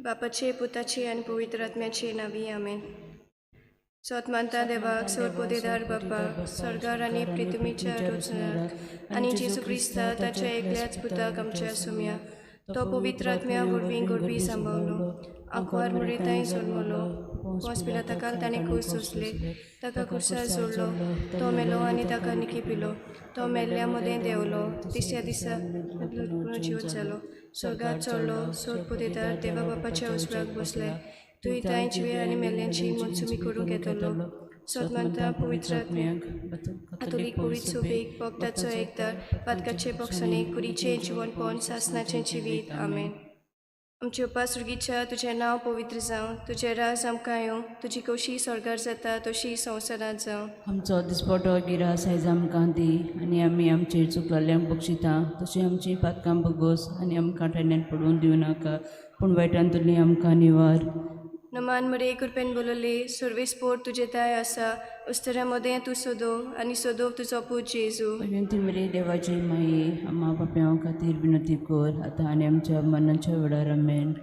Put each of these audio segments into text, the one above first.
बापाचे पुताचे आनी पवित्र आत्म्याचे नांवी आमेन. सोत मानता देवाक सोरपोदेदार बापा स्वर्गार आनी पृथ्वीच्या रचणाराक आनी जेजू क्रिस्ता ताच्या एकल्याच पुताक आमच्या सुम्या तो पवित्र आत्म्या वरवीं गोरवी सांबावलो आंकवार मुरेतांय जल्मलो पोंस पिलाताकाल ताणें कूस सोंसले ताका खुर्सार जोडलो तो मेलो आनी ताका निकिपिलो तो मेल्ल्या मदें देंवलो तिसऱ्या दिसा जिवत जालो स्वर्गात चडलो सोरपोदेदार देवा बापाच्या उजव्याक बसले तुवें तांय जिवे आनी मेल्ल्यांची मनसुमी करूंक येतलो. सोत मानता पवित्र आत्म्याक कातोलीक पवित्र सुबेक भक्ताचो एकदार पातकाचे बक्षणेक कुडीचें जिवनपण सासनाचें जिवीत आमेन. आमचे उपास सुर्गीच्या तुजें नांव पवित्र जावं तुजें राज आमकां येवं तुजी कशी स्वर्गार जाता तशी संवसारांत जावं. आमचो दिसपटो गिरास आयज आमकां दी आनी आमी आमचेर चुकलेल्यांक बक्षिता तशी आमची पातकां बगोस आनी आमकां टेन्यान पडून दिवं नाका पूण वायटांतली आमकां निवार. नमान मरे कृपेन बोलले सुर्वेस पोट तुजे ताय आसा उस्तऱ्या मदें तूं सोदो आनी सोदो तुजो पूत जेजू. विनंती मरे देवाची माये आम्हा पाप्यां खातीर विनंती कर आतां आनी आमच्या मरणाच्या वेळार आमेन.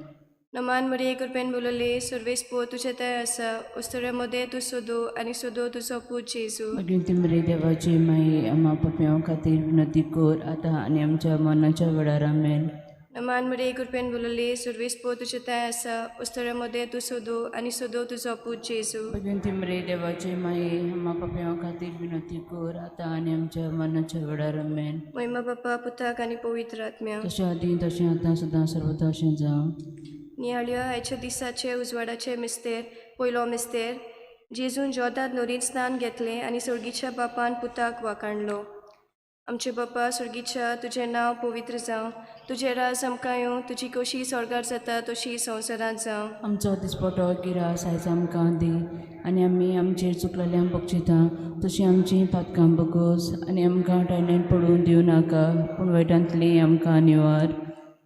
नमान मरे कृपेन बोलले सुर्वेस पोट तुजे ताय आसा उस्तऱ्या मदें तूं सोदो आनी सोदो तुजो पूत जेजू. विनंती मरे देवाची माये आम्हा पाप्यां खातीर विनंती कर आतां आनी आमच्या मरणाच्या वेळार आमेन. नमान मरे कृपेन बोलले सुर्वेस पोट तुजे ताय आसा उस्तऱ्या मदें तूं सोदो आनी सोदो तुजो पूत जेजू. विनंती मरे देवाची माये आम्हा पाप्यां खातीर विनंती कर आतां आनी आमच्या मरणाच्या वेळार आमेन. महिमा बापा पुताक आनी पवित्र आत्म्या तशें आदी तशें आतां सदां सर्वदा अशें जावं. नियाळ्या आयच्या दिसाचे उजवाडाचे मिस्तेर पयलो मिस्तेर जेजून जोर्दान न्हंयेंत स्नान घेतलें आनी सोर्गीच्या बापान पुताक वाकाणलो. आमचे बापा सोर्गीच्या तुजें नांव पवित्र जावं तुजें राज आमकां येवं तुजी कशी स्वर्गार जाता तशी संवसारांत जावं. आमचो दिसपटो गिरास आयज आमकां दी आनी आमी आमचेर चुकलेल्यांक बक्षिता तशी आमची पातकां बगोस आनी आमकां टायण्यान पडून दिवं नाका पूण वायटांतली आमकां निवार.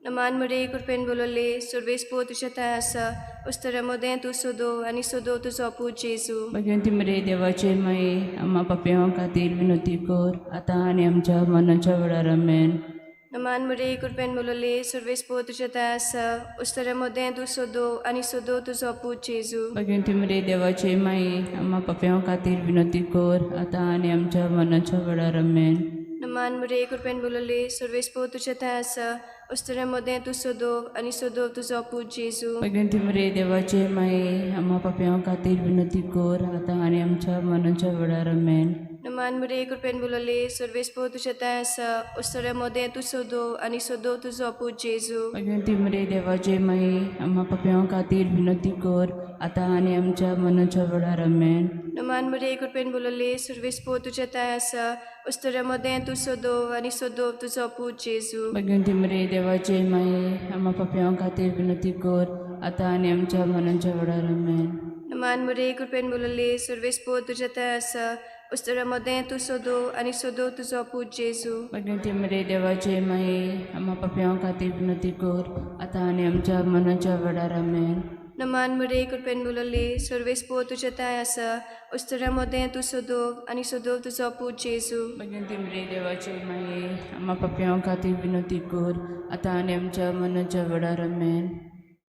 नमान मरे कृपेन बोलले सुर्वेस पोट तुजे ताय आसा उस्तऱ्या मदें तूं सोदो आनी सोदो तुजो पूत जेजू. भगवंती मरे देवाचे माये आम्हा पाप्यां खातीर विनंती कर आतां आनी आमच्या मरणाच्या वेळार आमेन. नमान मरे कृपेन बोलले सुर्वेस पोट तुजे ताय आसा उस्तऱ्या मदें तूं सोदो आनी सोदो तुजो पूत जेजू. भगवंती मरे देवाचे माये आम्हा पाप्यां खातीर विनंती कर आतां आनी आमच्या मरणाच्या वेळार आमेन. नमान मरे कृपेन बोलले सुर्वेस पोट तुजे ताय आसा उस्तऱ्या मदें तूं सोदो आनी सोदो तुजो पूत जेजू. भगवंती मरे देवाचे माये आम्हा पाप्यां खातीर विनंती कर आतां आनी आमच्या मरणाच्या वेळार आमेन. नमान मरे कृपेन बोलले सुर्वेस पोट तुजे ताय आसा उस्तऱ्या मदें तूं सोदो आनी सोदो तुजो पूत जेजू. भगवंती मरे देवाचे माये आम्हा पाप्यां खातीर विनंती कर आतां आनी आमच्या मरणाच्या वेळार आमेन. नमान मरे कृपेन बोलले सुर्वेस पोट तुजे ताय आसा उस्तऱ्या मदें तूं सोदो आनी सोदो तुजो पूत जेजू. भगवंती मरे देवाचे माये आम्हा पाप्यां खातीर विनंती कर आतां आनी आमच्या मरणाच्या वेळार आमेन. नमान मरे कृपेन बोलले सुर्वेस पोट तुजे ताय आसा उस्तऱ्या मदें तूं सोदो आनी सोदो तुजो पूत जेजू. भगवंती मरे देवाचे माये आम्हा पाप्यां खातीर विनंती कर आतां आनी आमच्या मरणाच्या वेळार आमेन. नमान मरे कृपेन बोलले सुर्वेस पोट तुजे ताय आसा उस्तऱ्या मदें तूं सोदो आनी सोदो तुजो पूत जेजू. भगवंती मरे देवाचे माये आम्हा पाप्यां खातीर विनंती कर आतां आनी आमच्या मरणाच्या वेळार आमेन.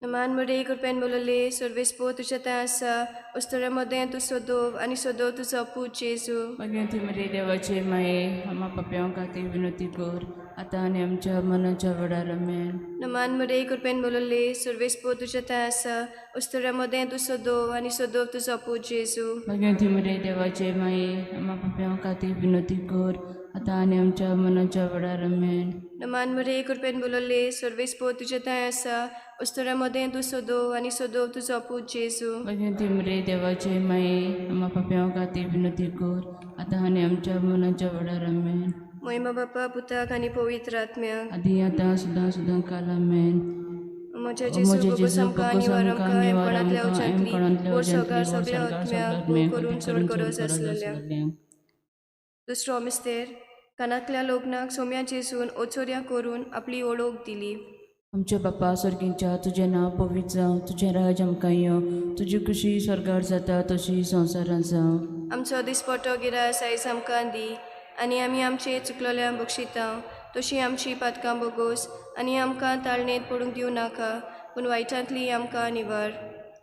नमान मरे कृपेन बोलले सुर्वेस पोट तुजे ताय आसा उस्तऱ्या मदें तूं सोदो आनी सोदो तुजो पूत जेजू. भगवंती मरे देवाचे माये आम्हा पाप्यां खातीर विनंती कर आतां आनी आमच्या मरणाच्या वेळार आमेन. नमान मरे कृपेन बोलले सुर्वेस पोट तुजे ताय आसा उस्तऱ्या मदें तूं सोदो आनी सोदो तुजो पूत जेजू. भगवंती मरे देवाचे माये आम्हा पाप्यां खातीर विनंती कर आतां आनी आमच्या मरणाच्या वेळार आमेन. नमान मरे कृपेन बोलले सुर्वेस पोट तुजे ताय आसा उस्तऱ्या मदें तूं सोदो आनी सोदो तुजो पूत जेजू. भगवंती मरे देवाचे माये आम्हा पाप्यां खातीर विनंती कर आतां आनी आमच्या मरणाच्या वेळार आमेन. महिमा बापा पुताक आनी पवित्र आत्म्याक आदी आतां सदां सदां काल आमेन. म्हज्या जेजू भोगोस आमकां निवार आमकां एमकोणांतल्या उज्यांतली वयर सगळ्या सगळ्या आत्म्याक भोव करून चड गरज आसलेल्या. दुसरो मिस्तेर कानांतल्या लग्नाक सोम्या जेजून ओचोऱ्या करून आपली ओळख दिली. आमच्या बापा स्वर्गीच्या तुजें नांव पवित्र जावं तुजें राज आमकां येवं तुजी खुशी स्वर्गार जाता तशी संवसारांत जावं. आमचो दिसपटो गिरास आयज आमकां दी आनी आमी आमचे चुकलेल्यांक बक्षिता तशी आमची पातकां बोगोस आनी आमकां ताळणेंत पडूंक दिवं नाका पूण वायटांतली आमकां निवार.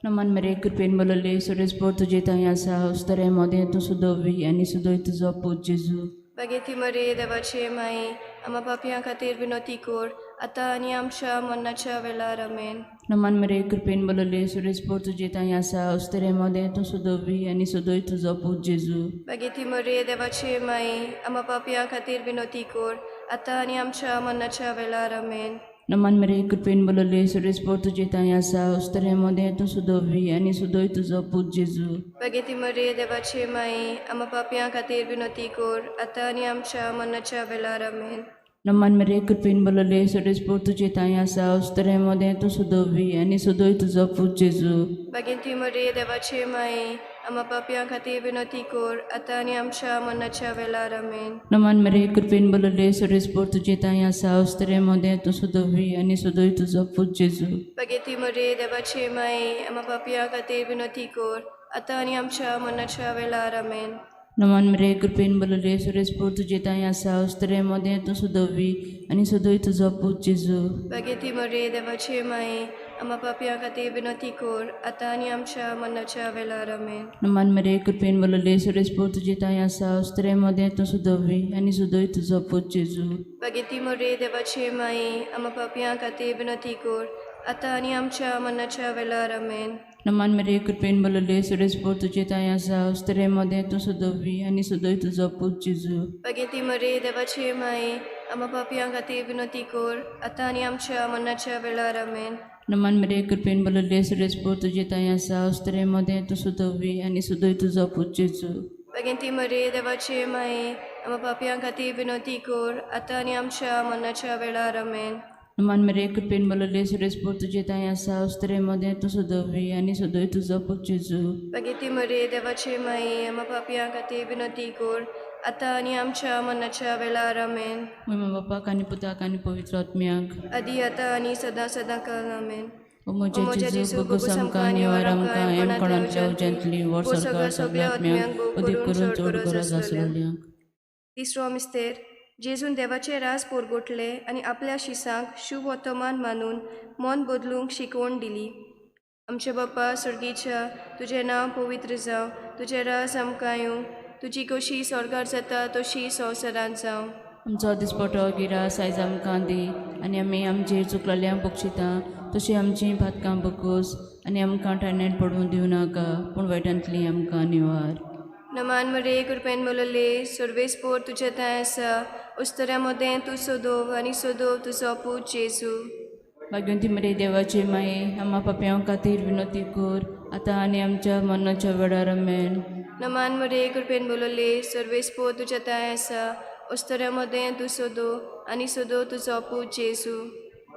नमन मरे कृपेन बोलले सुरेश पोर तुजे थंय आसा उस्तरे मोदें तूं सुदोवी आनी सुदोय तुजो पूत जेजू. बागेती मरे देवाचे माये आमा पापयां खातीर विनोती कोर आतां आनी आमच्या मरणाच्या वेळार. आमेन. नमन मरे कृपेन बोलले सुरेश पोर तुजे थंय आसा उस्तरे मोदें तूं सुदोवी आनी सुदोय तुजो पूत जेजू. बागेती मरे देवाचे माये आमा पापयां खातीर विनोती कोर आतां आनी आमच्या मरणाच्या वेळार. आमेन. नमन मरे कृपेन बोलले सुरेश पोर तुजे थंय आसा उस्तरे मोदें तूं सुदोवी आनी सुदोय तुजो पूत जेजू. बागेती मरे देवाचे माये आमा पापयां खातीर विनोती कोर आतां आनी आमच्या मरणाच्या वेळार. आमेन. नमन मरे कृपेन बोलले सुरेश पोर तुजे थंय आसा उस्तरे मोदें तूं सुदोवी आनी सुदोय तुजो पूत जेजू. बागेती मरे देवाचे माये आमा पापयां खातीर विनोती कोर आतां आनी आमच्या मरणाच्या वेळार. आमेन. नमन मरे कृपेन बोलले सुरेश पोर तुजे थंय आसा उस्तरे मोदें तूं सुदोवी आनी सुदोय तुजो पूत जेजू. बागेती मरे देवाचे माये आमा पापयां खातीर विनोती कोर आतां आनी आमच्या मरणाच्या वेळार. आमेन. नमन मरे कृपेन बोलले सुरेश पोर तुजे थंय आसा उस्तरे मोदें तूं सुदोवी आनी सुदोय तुजो पूत जेजू. बागेती मरे देवाचे माये आमा पापयां खातीर विनोती कोर आतां आनी आमच्या मरणाच्या वेळार. आमेन. नमन मरे कृपेन बोलले सुरेश पोर तुजे थंय आसा उस्तरे मोदें तूं सुदोवी आनी सुदोय तुजो पूत जेजू. बागेती मरे देवाचे माये आमा पापयां खातीर विनोती कोर आतां आनी आमच्या मरणाच्या वेळार. आमेन. नमन मरे कृपेन बोलले सुरेश पोर तुजे थंय आसा उस्तरे मोदें तूं सुदोवी आनी सुदोय तुजो पूत जेजू. बागेती मरे देवाचे माये आमा पापयां खातीर विनोती कोर आतां आनी आमच्या मरणाच्या वेळार. आमेन. नमन मरे कृपेन बोलले सुरेश पोर तुजे थंय आसा उस्तरे मोदें तूं सुदोवी आनी सुदोय तुजो पूत जेजू. बागेती मरे देवाचे माये आमा पापयां खातीर विनोती कोर आतां आनी आमच्या मरणाच्या वेळार. आमेन. नमन मरे कृपेन बोलले सुरेश पोर तुजे थंय आसा उस्तरे मोदें तूं सुदोवी आनी सुदोय तुजो पूत जेजू. बागेती मरे देवाचे माये आमा पापयां खातीर विनोती कोर आतां आनी आमच्या मरणाच्या वेळार. आमेन. महिमा बापाक आनी पुताक आनी पवित्र आत्म्याक आदी आतां आनी सदां सदां काल. आमेन. ओ म्हज्या जेजू बगूस आमकां निवार आमकां एमकोणांतल्या उज्यांतली वर्स सरकार सगळ्या आत्म्यांक अदीक करून चड गरज आसलेल्यांक. तिसरो मिस्तेर. जेजून देवाचे राज पोरगोटले आनी आपल्या शिसांक शुभ वर्तमान मानून मन बदलूंक शिकवण दिली. आमचे बाप्पा स्वर्गीच्या तुजें नांव पवित्र जावं, तुजें राज आमकां येवं, तुजी कशी स्वर्गार जाता तशी संवसारांत जावं. आमचो दिसपटो गिरास आयज आमकां दी आनी आमी आमचेर चुकलेल्यांक बक्षिता तशी आमची पातकां बकोस आनी आमकां टायण्यान पडूं दिवं नाका पूण वायटांतली आमकां निवार. नमान मरे कृपेन बोलले सर्वेस पोर तुजें थंय आसा उस्तऱ्या मदें तूं सोदोव आनी सोदोव तुजो पूत जेजू. भाग्यवंती मरे देवाचे माये आमा पापयां खातीर विनोती कोर आतां आनी आमच्या मरणाच्या वेळार. आमेन. नमान मरे कृपेन बोलले सर्वेस पोर तुजें थंय आसा उस्तऱ्या मदें तूं सोदोव आनी सोदोव तुजो पूत जेजू.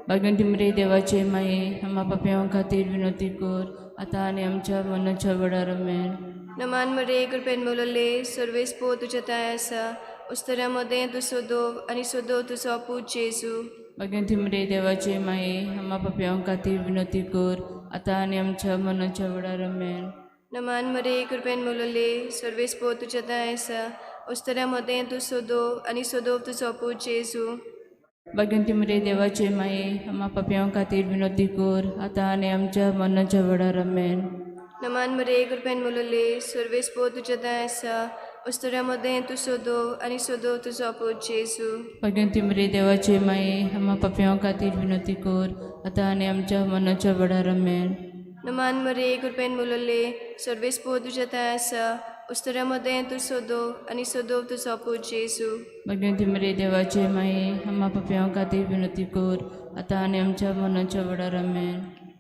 भाग्यवंती मरे देवाचे माये आमा पापयां खातीर विनोती कोर आतां आनी आमच्या मरणाच्या वेळार. आमेन. नमान मरे कृपेन बोलले सर्वेस पोर तुजें थंय आसा उस्तऱ्या मदें तूं सोदोव आनी सोदोव तुजो पूत जेजू. भाग्यवंती मरे देवाचे माये आमा पापयां खातीर विनोती कोर आतां आनी आमच्या मरणाच्या वेळार. आमेन. नमान मरे कृपेन बोलले सर्वेस पोर तुजें थंय आसा उस्तऱ्या मदें तूं सोदोव आनी सोदोव तुजो पूत जेजू. भाग्यवंती मरे देवाचे माये आमा पापयां खातीर विनोती कोर आतां आनी आमच्या मरणाच्या वेळार. आमेन. नमान मरे कृपेन बोलले सर्वेस पोर तुजें थंय आसा उस्तऱ्या मदें तूं सोदोव आनी सोदोव तुजो पूत जेजू. भाग्यवंती मरे देवाचे माये आमा पापयां खातीर विनोती कोर आतां आनी आमच्या मरणाच्या वेळार. आमेन. नमान मरे कृपेन बोलले सर्वेस पोर तुजें थंय आसा उस्तऱ्या मदें तूं सोदोव आनी सोदोव तुजो पूत जेजू. भाग्यवंती मरे देवाचे माये आमा पापयां खातीर विनोती कोर आतां आनी आमच्या मरणाच्या वेळार. आमेन.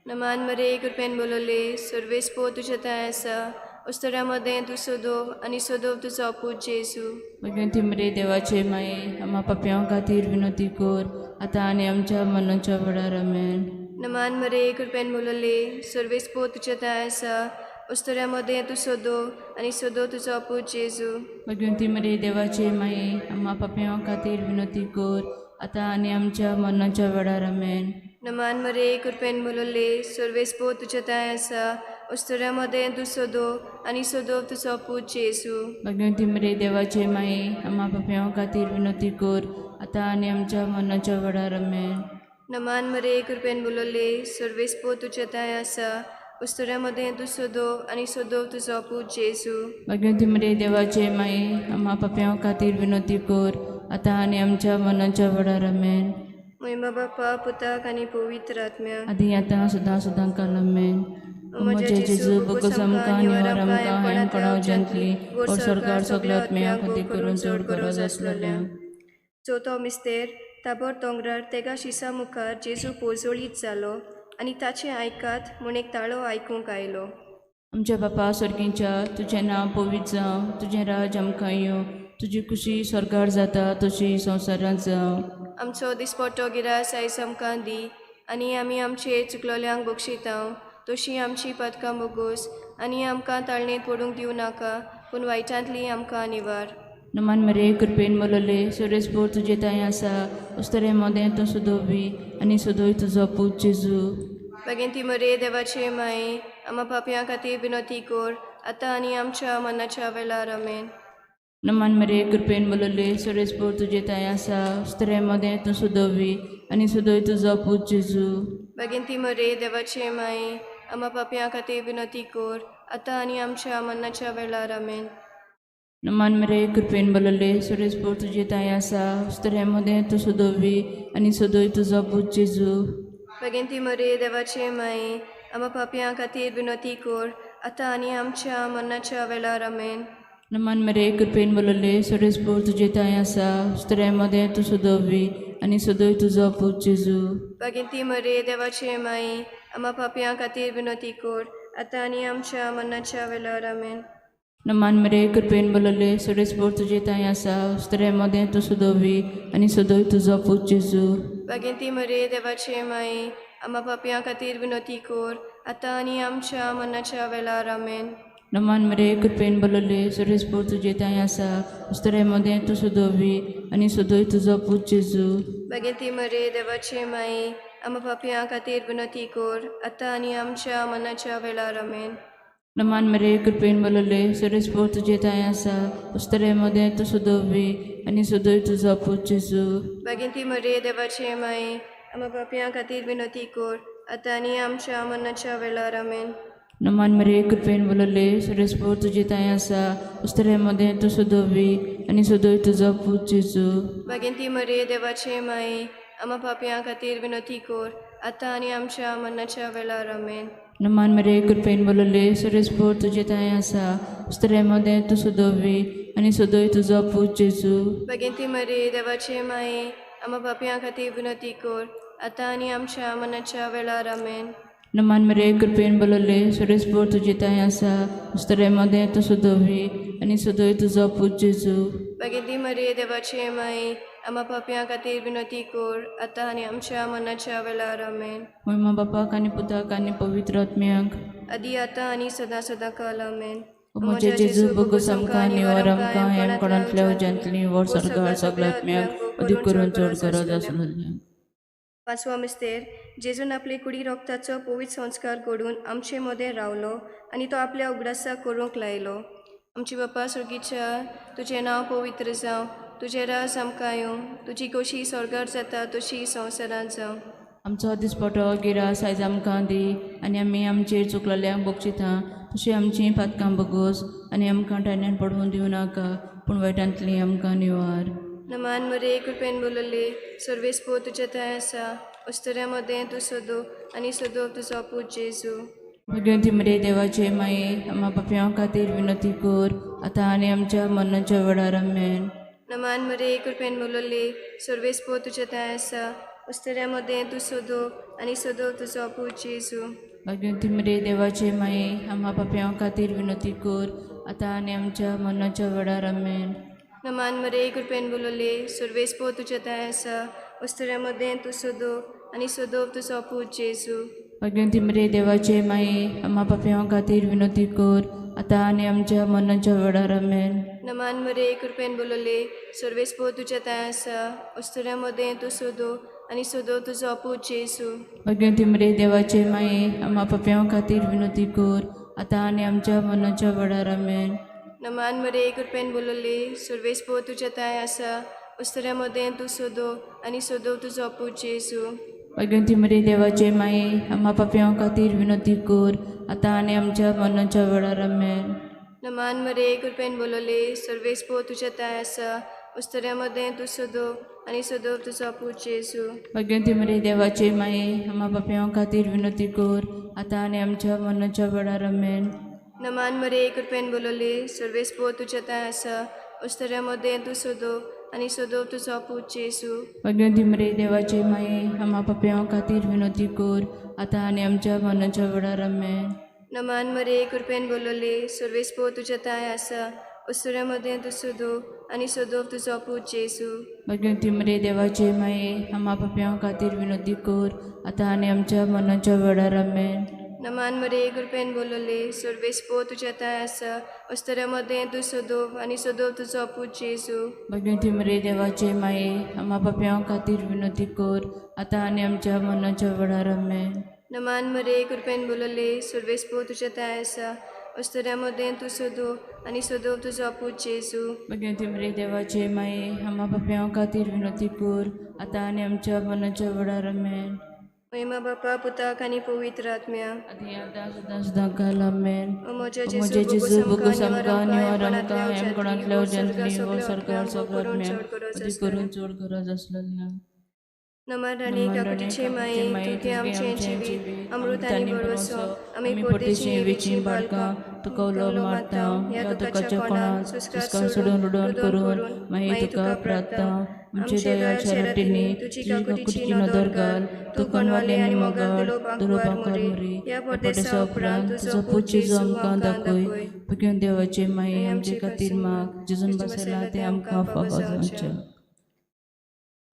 नमान मरे कृपेन बोलले सर्वेस पोर तुजें थंय आसा उस्तऱ्या मदें तूं सोदोव आनी सोदोव तुजो पूत जेजू. भाग्यवंती मरे देवाचे माये आमा पापयां खातीर विनोती कोर आतां आनी आमच्या मरणाच्या वेळार. आमेन. नमान मरे कृपेन बोलले सर्वेस पोर तुजें थंय आसा उस्तऱ्या मदें तूं सोदोव आनी सोदोव तुजो पूत जेजू. भाग्यवंती मरे देवाचे माये आमा पापयां खातीर विनोती कोर आतां आनी आमच्या मरणाच्या वेळार. आमेन. नमान मरे कृपेन बोलले सर्वेस पोर तुजें थंय आसा उस्तऱ्या मदें तूं सोदोव आनी सोदोव तुजो पूत जेजू. भाग्यवंती मरे देवाचे माये आमा पापयां खातीर विनोती कोर आतां आनी आमच्या मरणाच्या वेळार. आमेन. नमान मरे कृपेन बोलले सर्वेस्पो तुज्या तांय आसा उस्तुऱ्या मदें तूं सदो आनी सदो तुजो पूत जेजू. भाग्यवंती मरिये देवाचे माये आम्हा पापयां खातीर विनवती कर आतां आनी आमच्या मरणाच्या वेळार. आमेन. महिमा बापा पुताक आनी पवित्र आत्म्याक. आदी आतां सदां सदां काल. आमेन. म्हज्या जेजू बोगस आमकां निवार आमकां हेमपणां जंतली वर सरकार सगळ्या आत्म्यांक खातीर करून चड गरज आसलेल्या. चवथो मिस्तेर ताबोर दोंगरार तेगा शिसा मुखार जेजू पोजोळीत जालो आनी ताचें आयकात म्हूण एक ताळो आयकूंक आयलो. आमच्या बापा स्वर्गीच्या तुजें नांव पवित्र जावं, तुजें राज आमकां येवं, तुजी खुशी स्वर्गार जाता तशी संवसारांत जावं. आमचो दिसपट्टो गिरास आयज आमकां दी आनी आमी आमचे चुकलोल्यांक बक्षितांव तशी आमची पदकां बोगोस आनी आमकां ताळणेंत पडूंक दिवं नाका पूण वायटांतली आमकां निवार. नमान मरे कृपेन बोलले सुरेश पोर तुजे तांय आसा उस्तरे मोदें तूं सुदोवी आनी सुदोय तुजो पूत जेजू. बागेंती मरे देवाचे माये आमा पापयां खातीर विनवती कर आतां आनी आमच्या मनाच्या वेळार. आमेन. नमान मरे कृपेन बोलले सुरेश पोर तुजे तांय आसा उस्तरे मोदें तूं सुदोवी आनी सुदोय तुजो पूत जेजू. बागेंती मरे देवाचे माये आमा पापयां खातीर विनवती कर आतां आनी आमच्या मनाच्या वेळार. आमेन. नमान मरे कृपेन बोलले सुरेश पोर तुजे तांय आसा उस्तरे मोदें तूं सुदोवी आनी सुदोय तुजो पूत जेजू. बागेंती मरे देवाचे माये आमा पापयां खातीर विनवती कर आतां आनी आमच्या मरणाच्या वेळार. आमेन. नमान मरे कृपेन बोलले सुरेश पोर तुजे तांय आसा उस्तरे मोदें तूं सुदोवी आनी सुदोय तुजो पूत जेजू. बागेंती मरे देवाचे माये आमा पापयां खातीर विनवती कर आतां आनी आमच्या मरणाच्या वेळार. आमेन. नमान मरे कृपेन बोलले सुरेश पोर तुजे तांय आसा उस्तरे मोदें तूं सुदोवी आनी सुदोय तुजो पूत जेजू. बागेंती मरे देवाचे माये आमा पापयां खातीर विनवती कर आतां आनी आमच्या मरणाच्या वेळार. आमेन. नमान मरे कृपेन बोलले सुरेश पोर तुजे तांय आसा उस्तरे मोदें तूं सुदोवी आनी सुदोय तुजो पूत जेजू. बागेंती मरे देवाचे माये आमा पापयां खातीर विनवती कर आतां आनी आमच्या मरणाच्या वेळार. आमेन. नमान मरे कृपेन बोलले सुरेश पोर तुजे तांय आसा उस्तरे मोदें तूं सुदोवी आनी सुदोय तुजो पूत जेजू. बागेंती मरे देवाचे माये आमा पापयां खातीर विनवती कर आतां आनी आमच्या मरणाच्या वेळार. आमेन. नमान मरे कृपेन बोलले सुरेश पोर तुजे तांय आसा उस्तरे मोदें तूं सुदोवी आनी सुदोय तुजो पूत जेजू. बागेंती मरे देवाचे माये आमा पापयां खातीर विनवती कर आतां आनी आमच्या मरणाच्या वेळार. आमेन. नमान मरे कृपेन बोलले सुरेश पोर तुजे तांय आसा उस्तरे मोदें तूं सुदोवी आनी सुदोय तुजो पूत जेजू. बागेंती मरे देवाचे माये आमा पापयां खातीर विनवती कर आतां आनी आमच्या मरणाच्या वेळार. आमेन. नमान मरे कृपेन बोलले सुरेश पोर तुजे तांय आसा उस्तरे मोदें तूं सुदोवी आनी सुदोय तुजो पूत जेजू. बागेंती मरे देवाचे माये आमा पापयां खातीर विनवती कर आतां आनी आमच्या मरणाच्या वेळार. आमेन. महिमा बापाक आनी पुताक आनी पवित्र आत्म्याक. आदी आतां आनी सदां सदां काल. आमेन. म्हज्या जेजू बोगस आमकां निवार आमकां हेमकोणांतल्या उज्यांतली वर सरकार सगळ्या आत्म्याक अदीक करून चड गरज आसलेली. पांचवो मिस्तेर जेजून आपले कुडी रोगताचो पवित्र संस्कार घडून आमचे मदें रावलो आनी तो आपल्या उगडासाक करूंक लायलो. आमचे बापा स्वर्गीच्या तुजें नांव पवित्र जावं, तुजें राज आमकां येवं, तुजी खोशी स्वर्गार जाता तशी संवसारांत जावं. आमचो दिसपटो गिरास आयज आमकां दी आनी आमी आमचेर चुकलेल्यांक बक्षिता तशी आमची पातकां बगोस आनी आमकां टायण्यान पडून दिवं नाका पूण वायटांतली आमकां निवार. नमान मरे कृपेन बोलले सर्वेस्पो तुज्या थंय आसा उस्तऱ्या मदें तूं सदो आनी सदो तुजो पूत जेजू. भगवंती मरे देवाचे माये आम्हा पापयां खातीर विनंती कर आतां आनी आमच्या मरणाच्या वेळार. आमेन. नमान मरे कृपेन बोलले सर्वेस्पो तुज्या थंय आसा उस्तऱ्या मदें तूं सदो आनी सदो तुजो पूत जेजू. भगवंती मरे देवाचे माये आम्हा पापयां खातीर विनंती कर आतां आनी आमच्या मरणाच्या वेळार. आमेन. नमान मरे कृपेन बोलले सर्वेस्पो तुज्या थंय आसा उस्तऱ्या मदें तूं सदो आनी सदो तुजो पूत जेजू. भगवंती मरे देवाचे माये आम्हा पापयां खातीर विनंती कर आतां आनी आमच्या मरणाच्या वेळार. आमेन. नमान मरे कृपेन बोलले सर्वेस्पो तुज्या थंय आसा उस्तऱ्या मदें तूं सदो आनी सदो तुजो पूत जेजू. भगवंती मरे देवाचे माये आम्हा पापयां खातीर विनंती कर आतां आनी आमच्या मरणाच्या वेळार. आमेन. नमान मरे कृपेन बोलले सर्वेस्पो तुज्या थंय आसा उस्तऱ्या मदें तूं सदो आनी सदो तुजो पूत जेजू. भाग्यवंती मरे देवाचे माये आम्हा पापयां खातीर विनंती कर आतां आनी आमच्या मरणाच्या वेळार आमेन. नमान मरे कृपेन बोलवले सर्वेस्पो तुज्या ताय आसा उस्तऱ्या मदें तूं सदो आनी सदोव तुजो पूत जेजू. भाग्यवंती मरे देवाचे माये आम्हा पापयां खातीर विनंती कर आतां आनी आमच्या मरणाच्या वेळार आमेन. नमान मरे कृपेन बोलवले सर्वेस्पो तुज्या ताय आसा उस्तऱ्या मदें तूं सदो आनी सदोव तुजो पूत जेजू. भाग्यवंती मरे देवाचे माये आम्हा पापयां खातीर विनंती कर आतां आनी आमच्या मरणाच्या वेळार आमेन. नमान मरे कृपेन बोलवले सर्वेस्पो तुज्या ताय आसा उस्तऱ्या मदें तूं सदो आनी सदोव तुजो पूत जेजू. भाग्यवंती मरे देवाचे माये आम्हा पापयां खातीर विनंती कर आतां आनी आमच्या मरणाच्या वेळार आमेन. नमान मरे कृपेन बोलवले सर्वेस्पो तुज्या ताय आसा उस्तऱ्या मदें तूं सदोव आनी सदोव तुजो पूत जेजू. भाग्यवंती मरे देवाचे माये आम्हा पापयां खातीर विनंती कर आतां आनी आमच्या मरणाच्या वेळार आमेन. नमान मरे कृपेन बोलवले सर्वेस्पो तुज्या ताय आसा उस्तऱ्या मदें तूं सदो आनी सदोव तुजो पूत जेजू. भाग्यवंती मरे देवाचे माये आम्हा पापयां खातीर विनंती कर आतां आनी आमच्या मरणाच्या वेळार आमेन. महिमा बापा पुताक आनी पवित्र आत्म्या आदी आतां सदां सदां काल आमेन. ओ म्हज्या म्हज्या जेजू जेजू बोगस बोगस आमकां आमकां निवार निवार आमकां आमकां हेमकोणांतल्या हो उज्यांतली स्वर्गा हो सगळ्या सरकार आत्म्यांक सगळ्या करून आत्म्यांक चड गरज अती आसतलें. करून चड गरज आसलेल्या. नमान राणी नमान राणी काकुटीचे काकुटीचे माये माये तुगे तुगे आमचें आमचें जिवीत जिवीत अमृत आनी भरवंसो आमी आमी परदेशी परदेशी येवीचीं वेचीं बाळकां बाळकां तुका तुका उलो उलो मारता मारता ह्या ह्या दुखाच्या दुखाच्या कोणाक कोणाक सुस्कार सुस्कार सोडून सोडून रुदन रुदन करून करून मागीर मागीर तुका तुका प्रार्थना प्रार्थना आमचे आमचे दयाळ दयाळ शराटींनी शराटींनी तुजी तुजी काकुटीची काकुटीची नदर नदर घाल घाल तूं तूं कोणवाले कोणवाले आनी आनी मोगाळ मोगाळ तुलो तुलो बांकवार बांकवार मुरी मुरी ह्या ह्या परदेसा परदेसा उपरांत उपरांत तुजो तुजो पूत पूत जेजू जेजू आमकां आमकां दाखय. दाखय. भगेवन देवाचे माये आनी आमचे आमचे खातीर खातीर माग जेजून जेजू बसयला बसयला तें तें आमकां आमकां फावो फावो जावचें. जावचें.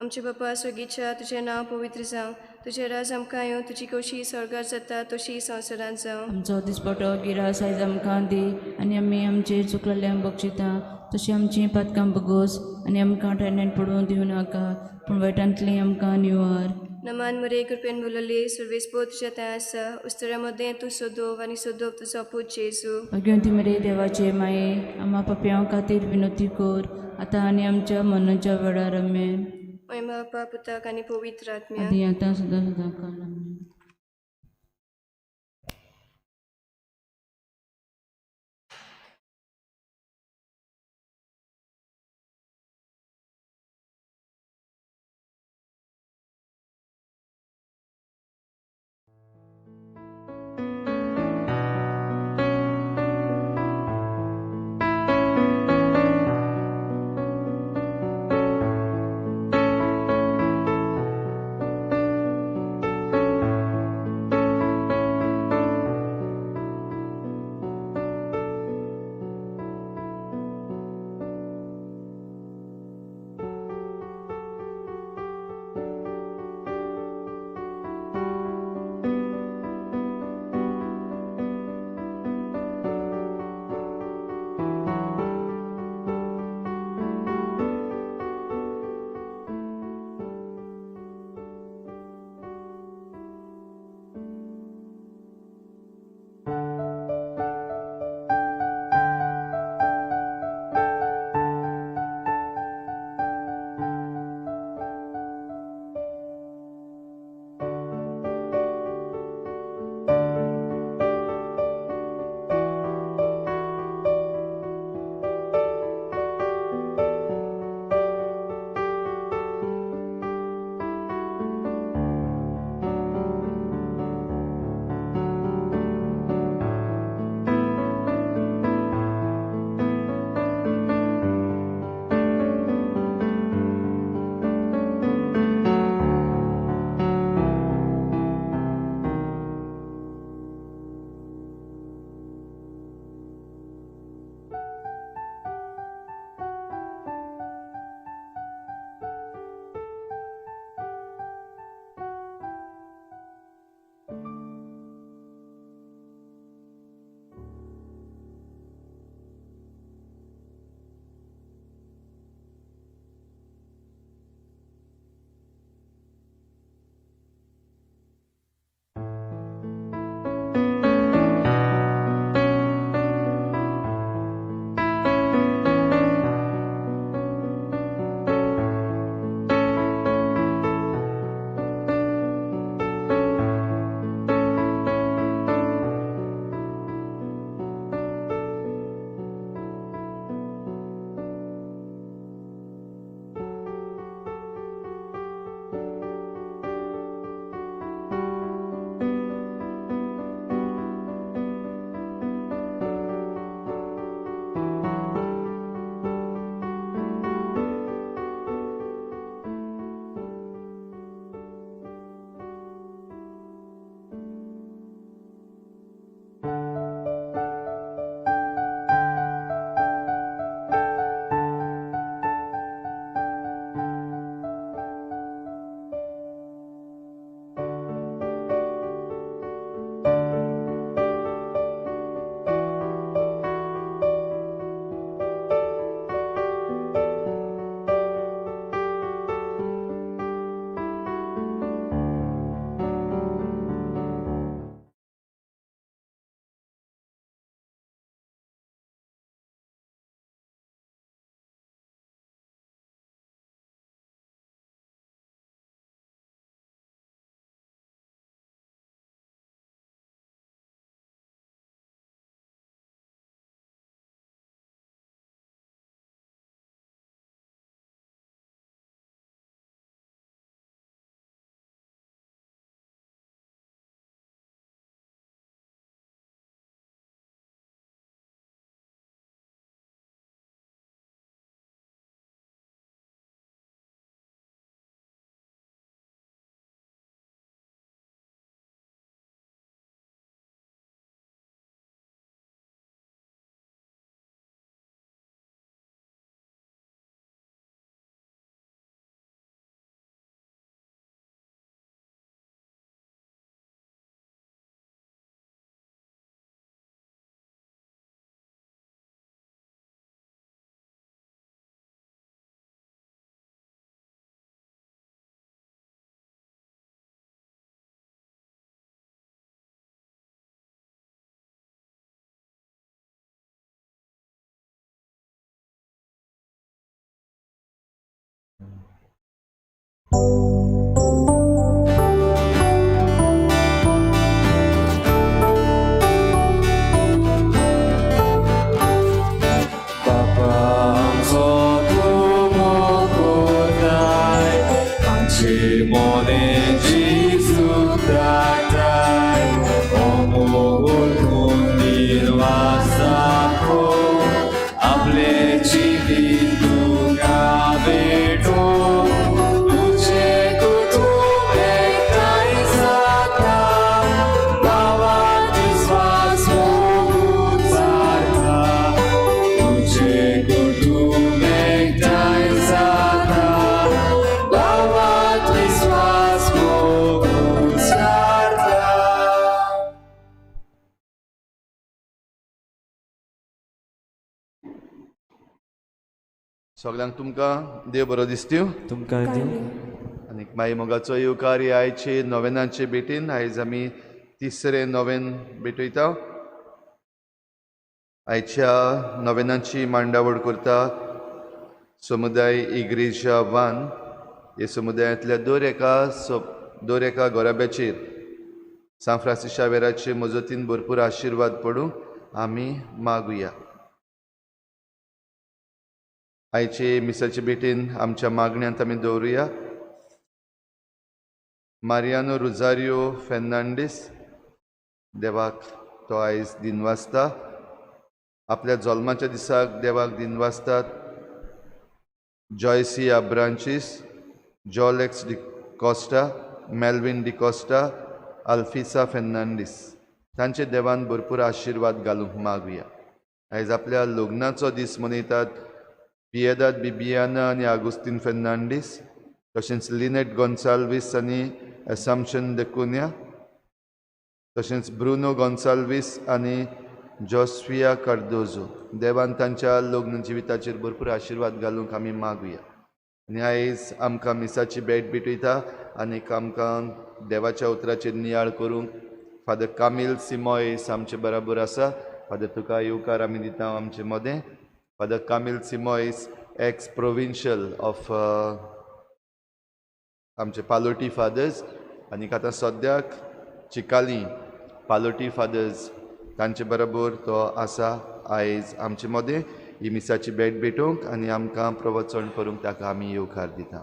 आमचे बापा सोगीच्या तुजें नांव पवित्र जावं तुजें राज आमकां येवं तुजी कशी स्वर्गार जाता तशी संवसारांत जावं. आमचो दिसपटो गिरास आयज आमकां दी आनी आमी आमचेर चुकलेल्यांक बक्षिता तशी आमची पातकां बगोस आनी आमकां टेंडेंत पडून दिवं नाका पूण वायटांतली आमकां निवार. नमान मरे कृपेन बोलवले सर्वेस्पो तुज्या थंय आसा उस्तऱ्या मदें तूं सदोव आनी सदोव तुजो पूत जेजू. भाग्यवंती मरे देवाचे माये आम्हा पापयां खातीर विनंती कर आतां आनी आमच्या मरणाच्या वेळार आमेन. महिमा बापा पुताक आनी पवित्र आत्म्या आदी आतां सदां सदां काल आमेन. सगल्यांक तुमकां देव बरो दिसतीव तुमकां दिवं. आनी माई मोगाचो येवकार हे आयचे नोवेनाचे भेटीन. आयज आमी तिसरे नोवेन भेटयता. आयच्या नोवेनाची मांडावळ करता समुदाय इग्रेजा वान. हे समुदायांतल्या दर एका घराब्याचेर सांत फ्रांसीस शावेराचे मजतीन भरपूर आशिर्वाद पडूं आमी मागुया. आयचे मिसाचे भेटीन आमच्या मागण्यांत आमी दवरुया मारियानो रुजारियो फेर्नांडीस. देवाक तो आयज दिनवासता. आपल्या जल्माच्या दिसाक देवाक दिनवासतात जॉयसी अब्रांचीस, जॉलेक्स डिकॉस्टा, मेल्विन डिकॉस्टा, अल्फिसा फेर्नांडीस. तांचे देवान भरपूर आशिर्वाद घालूंक मागुया. आयज आपल्या लग्नाचो दीस मनयतात पियेदाद बिबियाना आनी आगुस्तीन फेर्नांडीस, तशेंच लिनेट गोन्साल्वीस आनी एसामशन देकुन्या, तशेंच ब्रुनो गोन्साल्वीस आनी जोस्फिया कार्दोजो. देवान तांच्या लग्न जिविताचेर भरपूर आशिर्वाद घालूंक आमी मागुया. आनी आयज आमकां मिसाची भेट भेटयता आनी आमकां देवाच्या उतराचेर नियाळ करूंक फादर कामील सिमोयस आमचे बराबर आसा. फादर तुका येवकार आमी दिता आमचे मदें. Father Camille Simoes, ex provincial of आमचे पालोटी फादर्स आनी आतां सद्याक चिकाली पालोटी फादर्स तांचे बरोबर तो आसा आयज आमचे मदें ही मिसाची भेट भेटोवंक आनी आमकां प्रवचन करूंक ताका आमी येवकार दिता.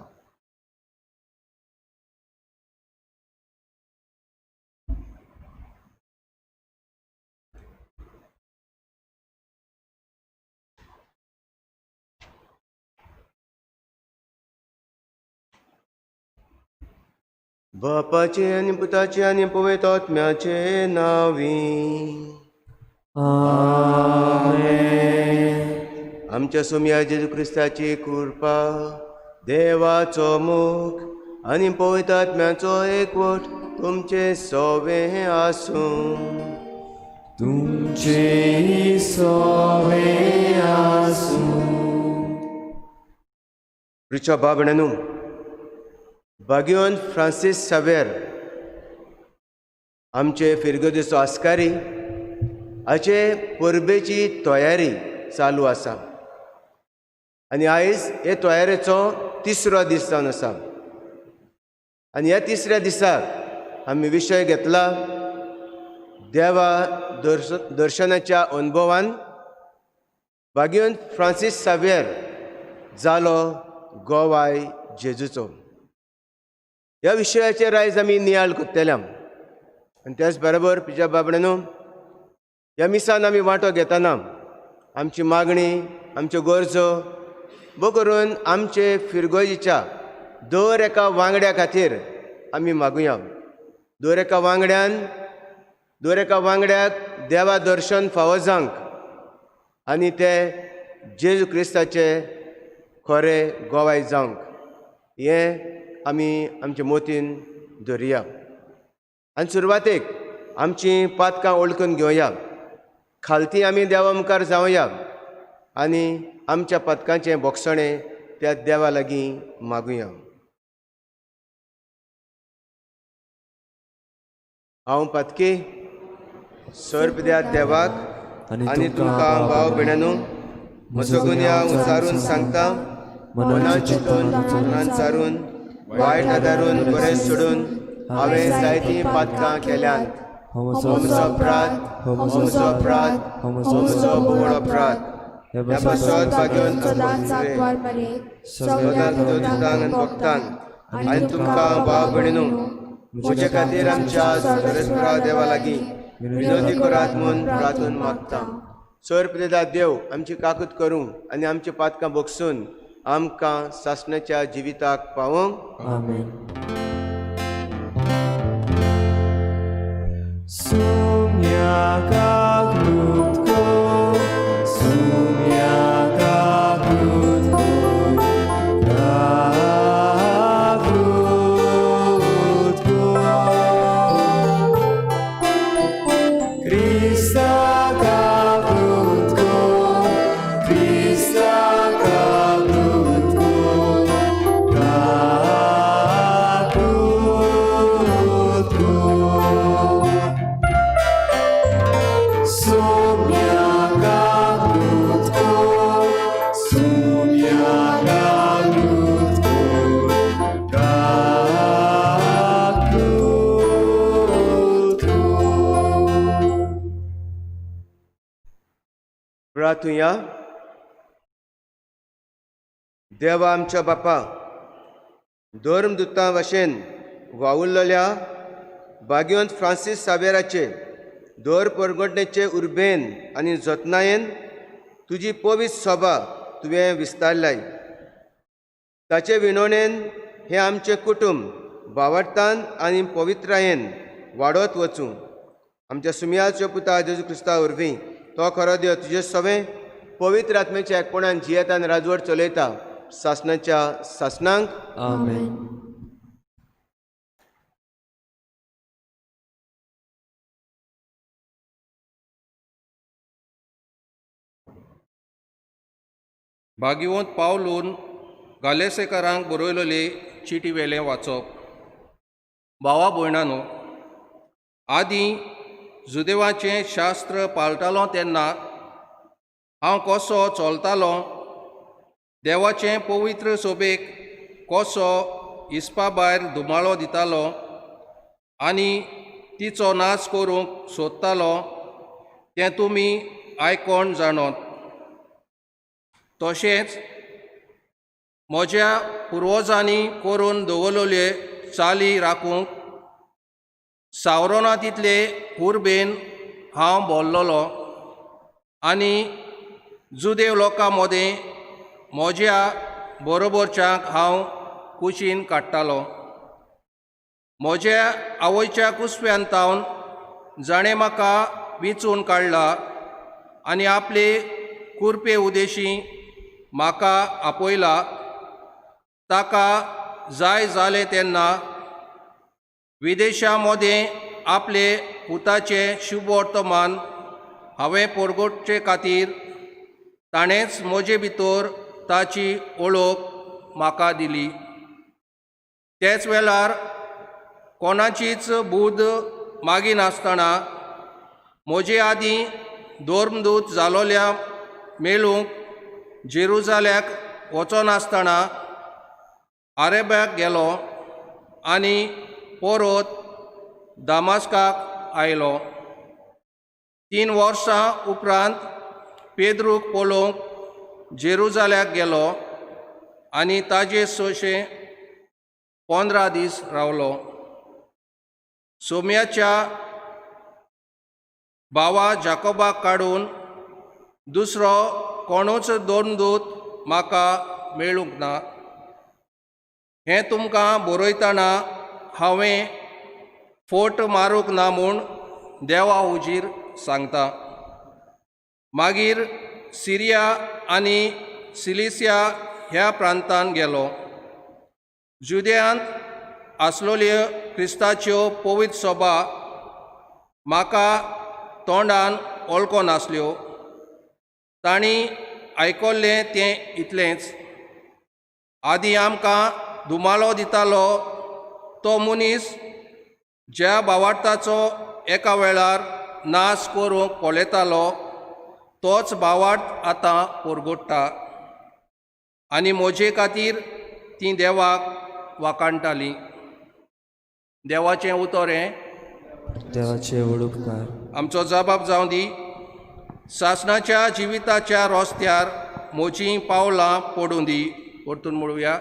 बापाचे आनी पुताचे आनी पवित्र आत्म्याचे नांवी आमेन. आमच्या सोम्या जेजू क्रिस्ताची कृपा, देवाचो मोग आनी पवित्र आत्म्याचो एकवट तुमचे सोवे आसूं. तुमचे सोवे आसूं. प्रिच्या बाबण्यानू, भाग्यवंत फ्रांसीस सावेर आमचे फिरगोदेचो आस्कारी हाचे परबेची तयारी चालू आसा आनी आयज हे तयारेचो तिसरो दीस जावन आसा. आनी ह्या तिसऱ्या दिसाक आमी विशय घेतला देवा दर्शनाच्या अनुभवान भाग्यवंत फ्रांसीस सावेर जालो गोवाय जेजूचो. ह्या विशयाचेर आयज आमी नियाळ करतले. आनी त्याच बरोबर पिज्या बाबड्यानो, ह्या मिसान आमी वांटो घेतना आमची मागणी, आमच्यो गरजो बो करून आमचे फिरगोजीच्या दर एका वांगड्या खातीर आमी मागुया. दर एका वांगड्यान दर एका वांगड्याक देवा दर्शन फावो जावंक आनी ते जेजू क्रिस्ताचे खरे गोवाय जावंक हें आमी आमचे मोतीन धरुया. आनी सुरवातेक आमची पातकां वळखून घेवया, खालती आमी देवा मुखार जावया आनी आमच्या पातकांचें बोगसणें त्या देवा लागीं मागुया. हांव पातकी सर्प द्या देवाक आनी तुमकां भाव भयणांनो म्हजो गुन्यांव उचारून सांगता, मनान चिंतून मनान चारून वायट आदारून बरें सोडून हांवें जायतीं पातकां केल्यांत. हो म्हजो अपराध, हो म्हजो अपराध, हो म्हजो व्हड अपराध. ह्या पासत भाग्यवंत सगळ्या दुतांक आनी भक्तांक आनी तुमकां भाव भयणींनो म्हजे खातीर आमच्या सर्वेस्परा देवा लागीं विनोदी करात म्हूण प्रार्थून मागता. सर्पदेदा देव आमची काकूत करूंक आनी आमची पातकां भोगसून आमकां सासणाच्या जिविताक पावोवंक. आमेन. Sumya kaglutko, sumya kaglutko, kaglutko. Krista kaglutko, Krista kaglutko. प्रार्थुया. देवा आमच्या बापा, धर्मदुतां भशेन वावुरलेल्या भाग्यवंत फ्रांसीस सावेराचे दर परगटणेचे उर्बेन आनी जतनायेन तुजी पवित्र सभा तुवें विस्तारलाय. ताचे विनोणेन हें आमचें कुटुंब भावार्थान आनी पवित्रायेन वाडत वचूं. आमच्या सुमयाच्या पुता जेजू क्रिस्ता वरवीं, तो खरो देव तुजे सवें पवित्र आत्म्याच्या एकपणान जियेता आनी राजवट चलयता सासणाच्या सासणांक. आमेन. भाग्यवंत पावलून गालेसेकारांक बरयलेले चिटी वेलें वाचप. भावा भयणानो, आदीं जुदेवाचें शास्त्र पाळटालो तेन्ना हांव कसो चलतालो, देवाचें पवित्र सोबेक कसो हिसपा भायर धुमाळो दितालो आनी तिचो नाश करूंक सोदतालो तें तुमी आयकोन जाणत. तशेंच म्हज्या पुर्वजांनी करून दवरलेले चाली राखूंक सावरोना तितले उर्बेन हांव बोल्लोलो आनी जुदेव लोकां मदें म्हज्या बरोबरच्यांक हांव कुशीन काडटालो. म्हज्या आवयच्या कुसव्यान तावन जाणें म्हाका विंचून काडला आनी आपले कुरपे उदेशी म्हाका आपयला, ताका जाय जालें तेन्ना विदेशां मदें आपले पुताचें शुभवर्तमान हांवें परगटचे खातीर ताणेंच म्हजे भितर ताची वळख म्हाका दिली. तेच वेळार कोणाचीच बुद्द मागिनासतना म्हजे आदीं धर्मदूत जालोल्या मेळूंक जेरुजाल्याक वचनासतना आरेब्याक गेलो आनी परत दामास्काक आयलो. 3 वर्सां उपरांत पेद्रूक पळोवंक जेरुजाल्याक गेलो आनी ताजे सोशे 15 दीस रावलो. सोम्याच्या भावा जाकोबाक काडून दुसरो कोणूच धर्मदूत म्हाका मेळूंक ना. हें तुमकां बरयतना हांवें फोट मारूंक ना म्हूण देवा हुजीर सांगता. मागीर सिरिया आनी सिलिसिया ह्या प्रांतान गेलो. जुदेयांत आसलोल्यो क्रिस्ताच्यो पवित्र सभा म्हाका तोंडान वळखनासल्यो. तांणी आयकल्लें तें इतलेंच, आदीं आमकां धुमालो दितालो तो मनीस ज्या भावार्थाचो एका वेळार नाश करूंक पळयतालो तोच भावार्थ आतां परगट्टा आनी म्हजे खातीर तीं देवाक वाखाणटालीं. देवाचें उतर हें. देवाचे व्हड उपकार. आमचो जबाब जावं दी. सासणाच्या जिविताच्या रस्त्यार म्हजीं पावलां पडूं दी. परतून म्हणुया,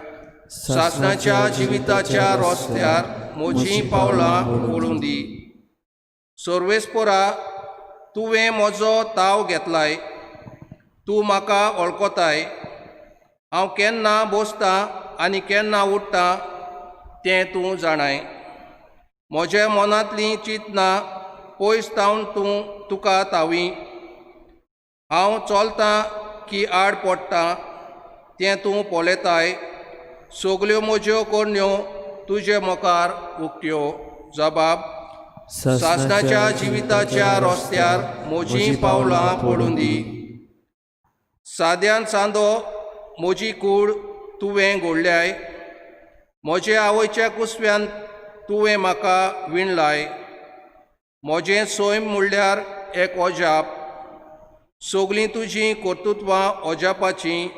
सासणाच्या जिविताच्या रस्त्यार म्हजीं पावलां पडूं दी. सर्वेस्पोरा, तुवें म्हजो ताव घेतलाय, तूं म्हाका वळखताय. हांव केन्ना बसतां आनी केन्ना उठ्ठा तें तूं जाणाय. म्हज्या मनांतलीं चिंतनां पयस तावन तूं तुका तावी. हांव चलतां की आड पडटा तें तूं पळयताय. सगल्यो म्हज्यो करण्यो तुजे मुखार उक्त्यो. जबाब, सासणाच्या जिविताच्या रस्त्यार म्हजीं पावलां पडूं दी. साद्यान सांदो म्हजी कूड तुवें घडल्याय, म्हजे आवयच्या कुसव्यान तुवें म्हाका विणलाय. म्हजें सैम म्हणल्यार एक अजाप, सगलीं तुजीं कर्तृत्वां अजापाचीं,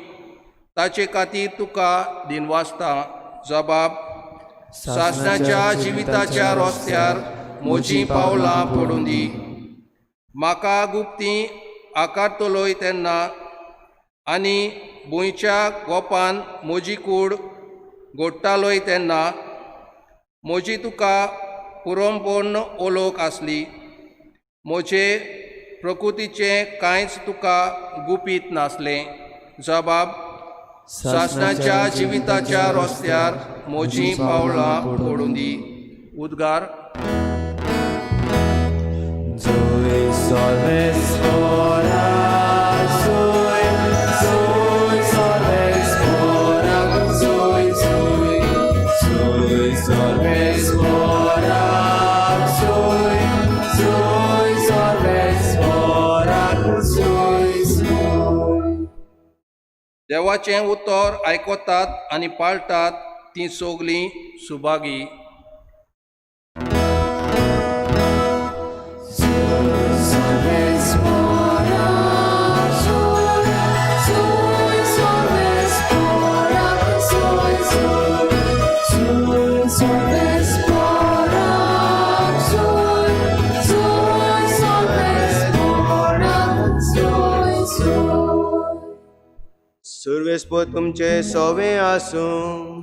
ताचे खातीर तुका दिनवासता. जबाब, सासणाच्या जिविताच्या रस्त्यार म्हजीं पावलां पडूं दी. म्हाका गुप्ती आकारतलोय तेन्ना आनी भुंयच्या गोपान म्हजी कूड घोडटालोय तेन्ना म्हजी तुका पुरमपूर्ण ओलोक आसली. म्हजे प्रकृतीचें कांयच तुका गुपीत नासलें. जबाब सासणाच्या जिविताच्या रस्त्यार म्हजीं पावलां पडूं दी. उद्गार. देवाचें उतर आयकतात आनी पाळटात तीं सगलीं सुभागी. सर्वेस्पोर तुमचे सोवे आसूं.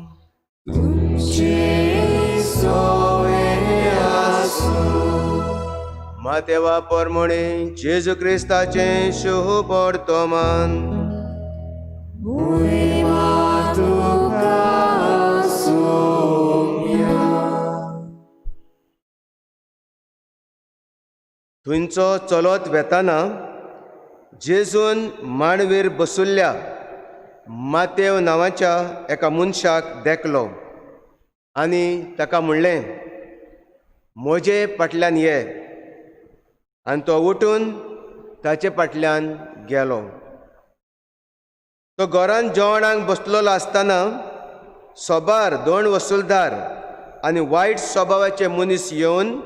तुमचे सोवे आसूं. मातेवा परमणे जेजू क्रिस्ताचें शुभ वर्तमान. थंयचो चलत वेताना जेजून मांडवीर बसुल्ल्या मातेव नांवाच्या एका मनशाक देखलो आनी ताका म्हणलें, म्हजे फाटल्यान ये. आनी तो उठून ताचे फाटल्यान गेलो. तो घरान जेवणाक बसलेलो आसतना सोबार दोन वसुलदार आनी वायट स्वभावाचे मनीस येवन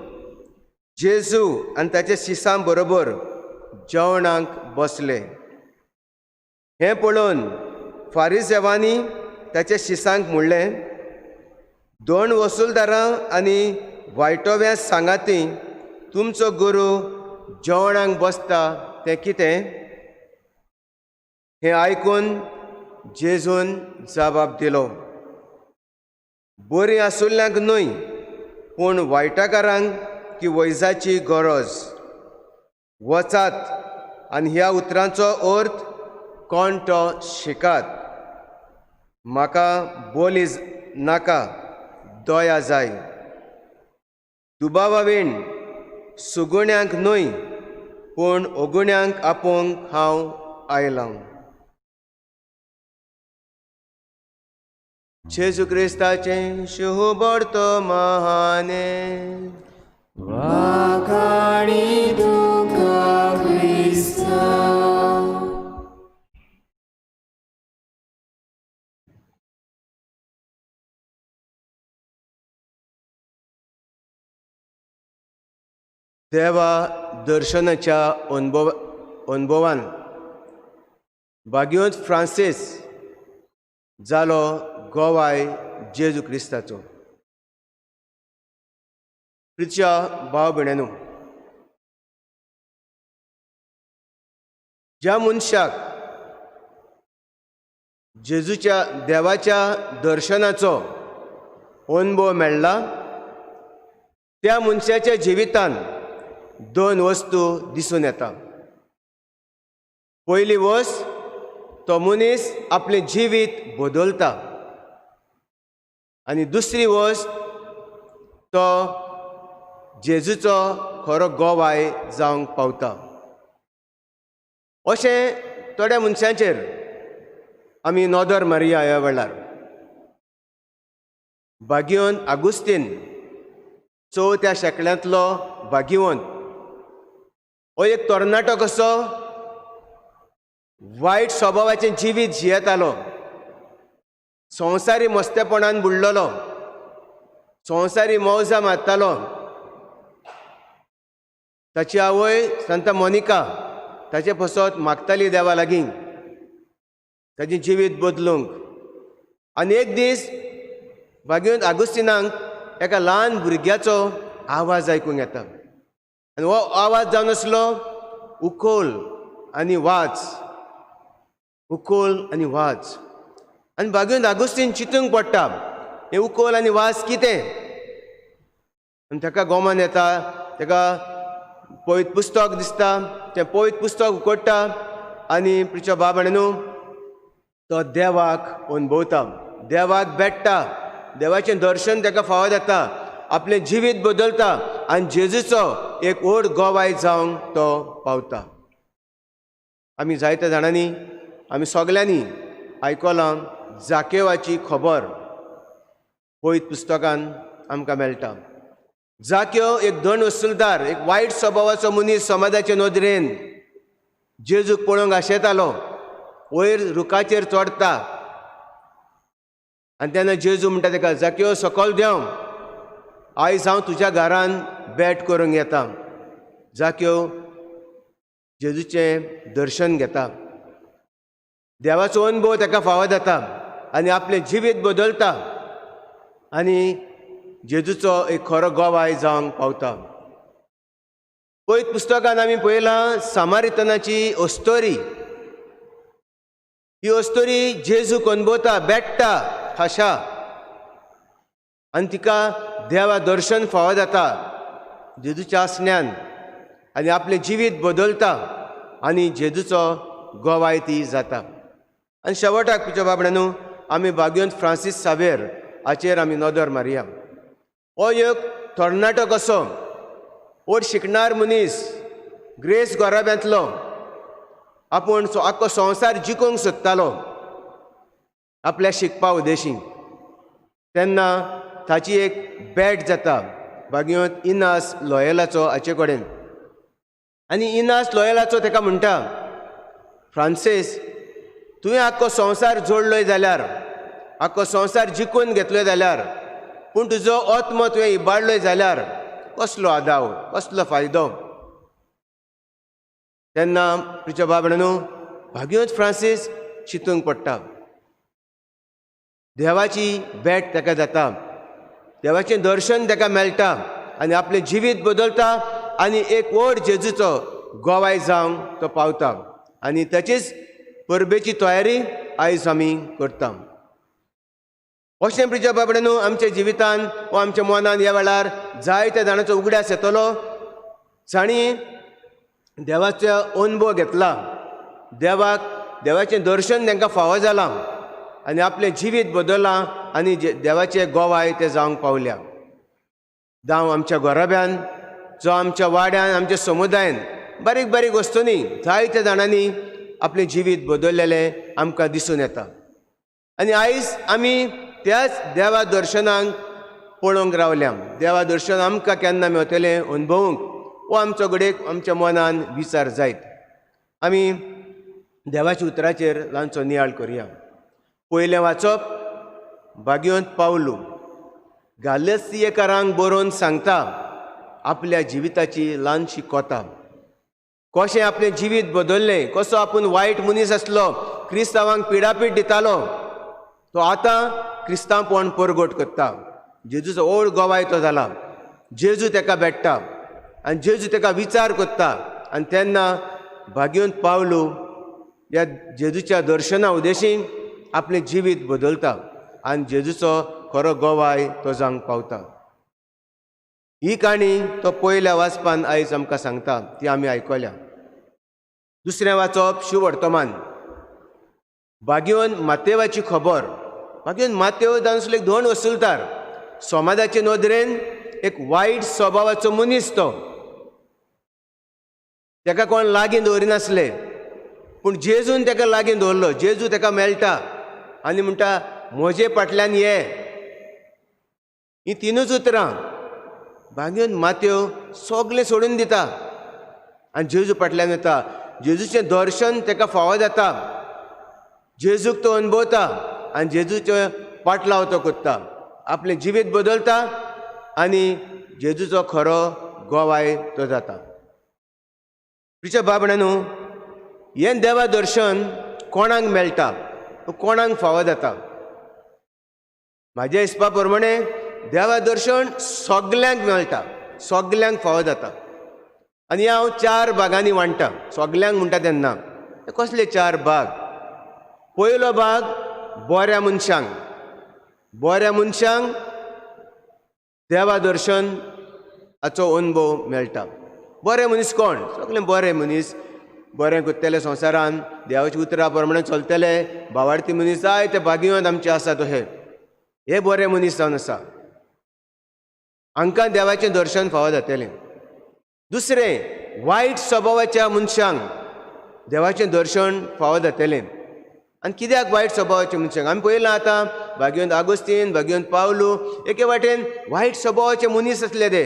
जेजू आनी ताच्या शिसां बरोबर जेवणाक बसले. हें पळोवन फारिजेवांनी ताच्या शिसांक म्हणलें, दोन वसुलदारां आनी वायटोव्या सांगाती तुमचो गुरू जेवणाक बसता तें कितें? हें आयकून जेजून जबाब दिलो, बरीं आसुल्ल्यांक न्हय पूण वायटाकारांक ती वैजाची गरज. वचात आनी ह्या उतरांचो अर्थ कोण तो शिकात. म्हाका बोली नाका, दया जाय. दुबावावीण सुगुण्यांक न्हय पूण अगुण्यांक आपोवंक हांव आयलां. जेजू क्रिस्ताचें शुभ वर्तमाने. वाखाणी तुका क्रिस्ता. देवा दर्शनाच्या अनुभवान भाग्यवंत फ्रांसीस जालो गोवाय जेजू क्रिस्ताचो. प्रिच्या भाव भयणींनो, ज्या मनशाक जेजूच्या देवाच्या दर्शनाचो अनुभव मेळ्ळा त्या मनशाच्या जिवितान दोन वस्तू दिसून येता. पयली वस्त, तो मनीस आपलें जिवीत बदलता आनी दुसरी वस्त, तो जेजूचो खरो गोवाय जावंक पावता. अशें थोड्या मनशांचेर आमी नदर मारया. ह्या वेळार भाग्यवंत आगुस्तीन, चवथ्या शेंकड्यांतलो भाग्यवंत, हो एक तरणाटो कसो वायट स्वभावाचें जिवीत जियेतालो, संवसारी मस्तेपणान बुडलेलो, संवसारी मौजा मारतालो. ताची आवय सांता मोनिका ताचे पसत मागताली देवा लागीं ताचें जिवीत बदलूंक. आनी एक दीस भाग्यवंत आगुस्तिनाक एका ल्हान भुरग्याचो आवाज आयकूंक येता आनी हो आवाज जावन आसलो उखोल आनी वाच, उखल आनी वाच. आनी भाग्यवंत आगुस्तीन चिंतूंक पडटा, हें उखल आनी वाच कितें? आनी ताका गोमान येता, ताका पवित्र पुस्तक दिसता, तें पवित्र पुस्तक उकडटा आनी प्रिच्या बाब न्हू तो देवाक अणभवता, देवाक भेट्टा, देवाचें दर्शन ताका फावो जाता, आपलें जिवीत बदलता आनी जेजूचो एक व्हड गोवाय जावंक तो पावता. आमी जायत्या जाणांनी, आमी सगल्यांनी आयकलां जाकेवाची खबर पवित्र पुस्तकान आमकां मेळटा. जाक्यो एक धन वसुलदार, एक वायट स्वभावाचो मनीस, समाजाचे नदरेन जेजूक पळोवंक आशेतालो, वयर रुखाचेर चडटा आनी तेन्ना जेजू म्हणटा ताका, जाक्यो सकयल देंव, आयज हांव तुज्या घरान भेट करूंक येता. जाक्यो जेजूचें दर्शन घेता, देवाचो अनुभव ताका फावो जाता आनी आपलें जिवीत बदलता आनी जेजूचो एक खरो गोवाय जावंक पावता. पयत पुस्तकान आमी पळयलां सामारितनाची अस्तोरी. ही अस्तोरी जेजूक अनुभवता, भेट्टा खाशा आनी तिका देवा दर्शन फावो जाता जेजूच्या आसण्यान आनी आपलें जिवीत बदलता आनी जेजूचो गोवाय ती जाता. आनी शेवटाक तुज्या बाबड्या न्हू आमी भाग्यवंत फ्रांसीस सावेर हाचेर आमी नदर मारया. हो एक तरणाटो कसो व्हड शिकणार मनीस, ग्रेस गोराब्यांतलो, आपूण आख्खो संवसार जिखूंक सोदतालो आपल्या शिकपा उद्देशी. तेन्ना ताची एक भेट जाता भाग्यवंत इनास लॉयलाचो हाचे कडेन आनी इनास लॉयलाचो ताका म्हणटा, फ्रांसीस तुवें आख्खो संवसार जोडलोय जाल्यार, आख्खो संवसार जिखून घेतलोय जाल्यार, पूण तुजो आत्मो तुवें इबाडलोय जाल्यार कसलो आदाव, कसलो फायदो? तेन्ना तुज्या बाब न्हू भाग्यवंत फ्रांसीस चिंतूंक पडटा. देवाची भेट ताका जाता, देवाचें दर्शन ताका मेळटा आनी आपलें जिवीत बदलता आनी एक व्हड जेजूचो गोवाय जावंक तो पावता. आनी ताचीच परबेची तयारी आयज आमी करता. अशें प्रिजा बाबड्या न्हू आमच्या जिवितान वा आमच्या मनान ह्या वेळार जायत्या जाणांचो उगडास येतलो जांणी देवाचो अनुभव घेतला, देवाक देवाचें दर्शन तांकां फावो जालां आनी आपलें जिवीत बदल्लां आनी देवाचे गोवाय ते जावंक पावल्या. जावं आमच्या घराब्यान, जावं आमच्या वाड्यान, आमच्या समुदायान बारीक बारीक वस्तूंनी जायत्या जाणांनी आपलें जिवीत बदललेलें आमकां दिसून येता. आनी आयज आमी त्याच देवा दर्शनाक पळोवंक रावल्या. देवा दर्शन आमकां केन्ना मेळटलें अनुभवूंक वो आमचो घडयेक आमच्या मनान विचार जायत. आमी देवाच्या उतराचेर ल्हानसो नियाळ करुया. पयलें वाचप भाग्यवंत पावलू गालसियेकारांक बरोवन सांगता आपल्या जिविताची ल्हानशी कोता, कशें आपलें जिवीत बदललें, कसो आपूण वायट मनीस आसलो, क्रिस्तांवांक पिडापीड दितालो, तो आतां क्रिस्तांवपण परगट करता. जेजूचो व्हड गोवाय तो जाला. जेजू ताका भेट्टा आनी जेजू ताका विचार करता आनी तेन्ना भाग्यवंत पावलू ह्या जेजूच्या दर्शना उद्देशी आपलें जिवीत बदलता आनी जेजूचो खरो गोवाय तो जावंक पावता. ही काणी तो पयल्या वाचपान आयज आमकां सांगता, ती आमी आयकल्या. दुसरें वाचप शिववर्तमान भाग्यवंत मातेवाची खबर. भाग्यवंत मातेव जावन आसलो एक धोंड वसुलदार, समाजाचे नदरेन एक वायट स्वभावाचो मनीस तो, ताका कोण लागीं दवरिनासले, पूण जेजून ताका लागीं दवरलो. जेजू ताका मेळटा आनी म्हणटा म्हजे फाटल्यान ये. ही तिनूच उतरां भाग्यवंत मातेव सगळें सोडून दिता आनी जेजू फाटल्यान वता. जेजूचें दर्शन ताका फावो जाता, जेजूक तो अनुभवता आनी जेजूचो पाटलाव तो करता, आपलें जिवीत बदलता आनी जेजूचो खरो गोवाय तो जाता. तुज्या बाबड्या न्हू हें देवा दर्शन कोणाक मेळटा, कोणाक फावो जाता? म्हाज्या हिसपा प्रमाणे देवा दर्शन सगल्यांक मेळटा, सगल्यांक फावो जाता. आनी हांव 4 भागांनी वांट्टा सगल्यांक म्हणटा तेन्ना. कसले 4 भाग? पयलो भाग बऱ्या मनशांक. बऱ्या मनशांक देवा दर्शन हाचो अनुभव मेळटा. बरे मनीस कोण? सगळे बरे मनीस, बरें करतले संवसारान, देवाच्या उतरा प्रमाणे चलतले, भावार्थी मनीस जायते भाग्यवंत आमचे आसा तशे हे बरे मनीस जावन आसा. हांकां देवाचें दर्शन फावो जातलें. दुसरें, वायट स्वभावाच्या मनशांक देवाचें दर्शन फावो जातलें. आनी कित्याक वायट स्वभावाच्या मनशांक? आमी पळयलां आतां भाग्यवंत आगोस्तीन, भाग्यवंत पावलू एके वाटेन वायट स्वभावाचे मनीस आसले ते.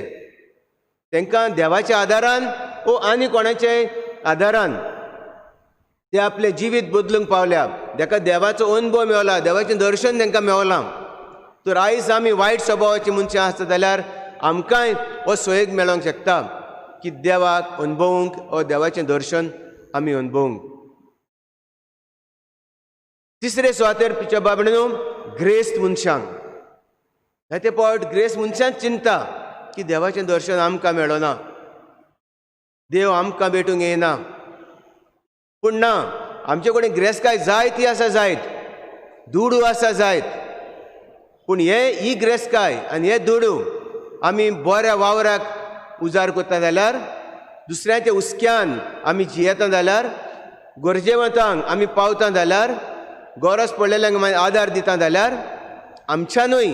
तांकां देवाच्या आदारान ओ आनी कोणाचे आदारान ते आपलें जिवीत बदलूंक पावल्या. ताका देवाचो अनुभव मेवला, देवाचें दर्शन तांकां मेवलां. तर आयज आमी वायट स्वभावाची मनशां आसता जाल्यार आमकांय हो सोयेक मेळोंक शकता की देवाक अनुभवूंक ओ देवाचें दर्शन आमी अनुभवूंक. तिसरे सुवातेर पिच्या बाबणो ग्रेस्त मनशांक. जायते फावट ग्रेस्त मनशांक चिंता की देवाचें दर्शन आमकां मेळना, देव आमकां भेटूंक येना. पूण ना, आमचे कडेन ग्रेस्तकाय जाय ती आसा जायत, दुडू आसा जायत, पूण हे ही ग्रेस्तकाय आनी हे दुडू आमी बऱ्या वावराक उजार करता जाल्यार, दुसऱ्यांच्या हुस्क्यान आमी जियेता जाल्यार, गरजेवंतांक आमी पावता जाल्यार, गरज पडलेल्यांक मागीर आदार दिता जाल्यार आमच्यानूय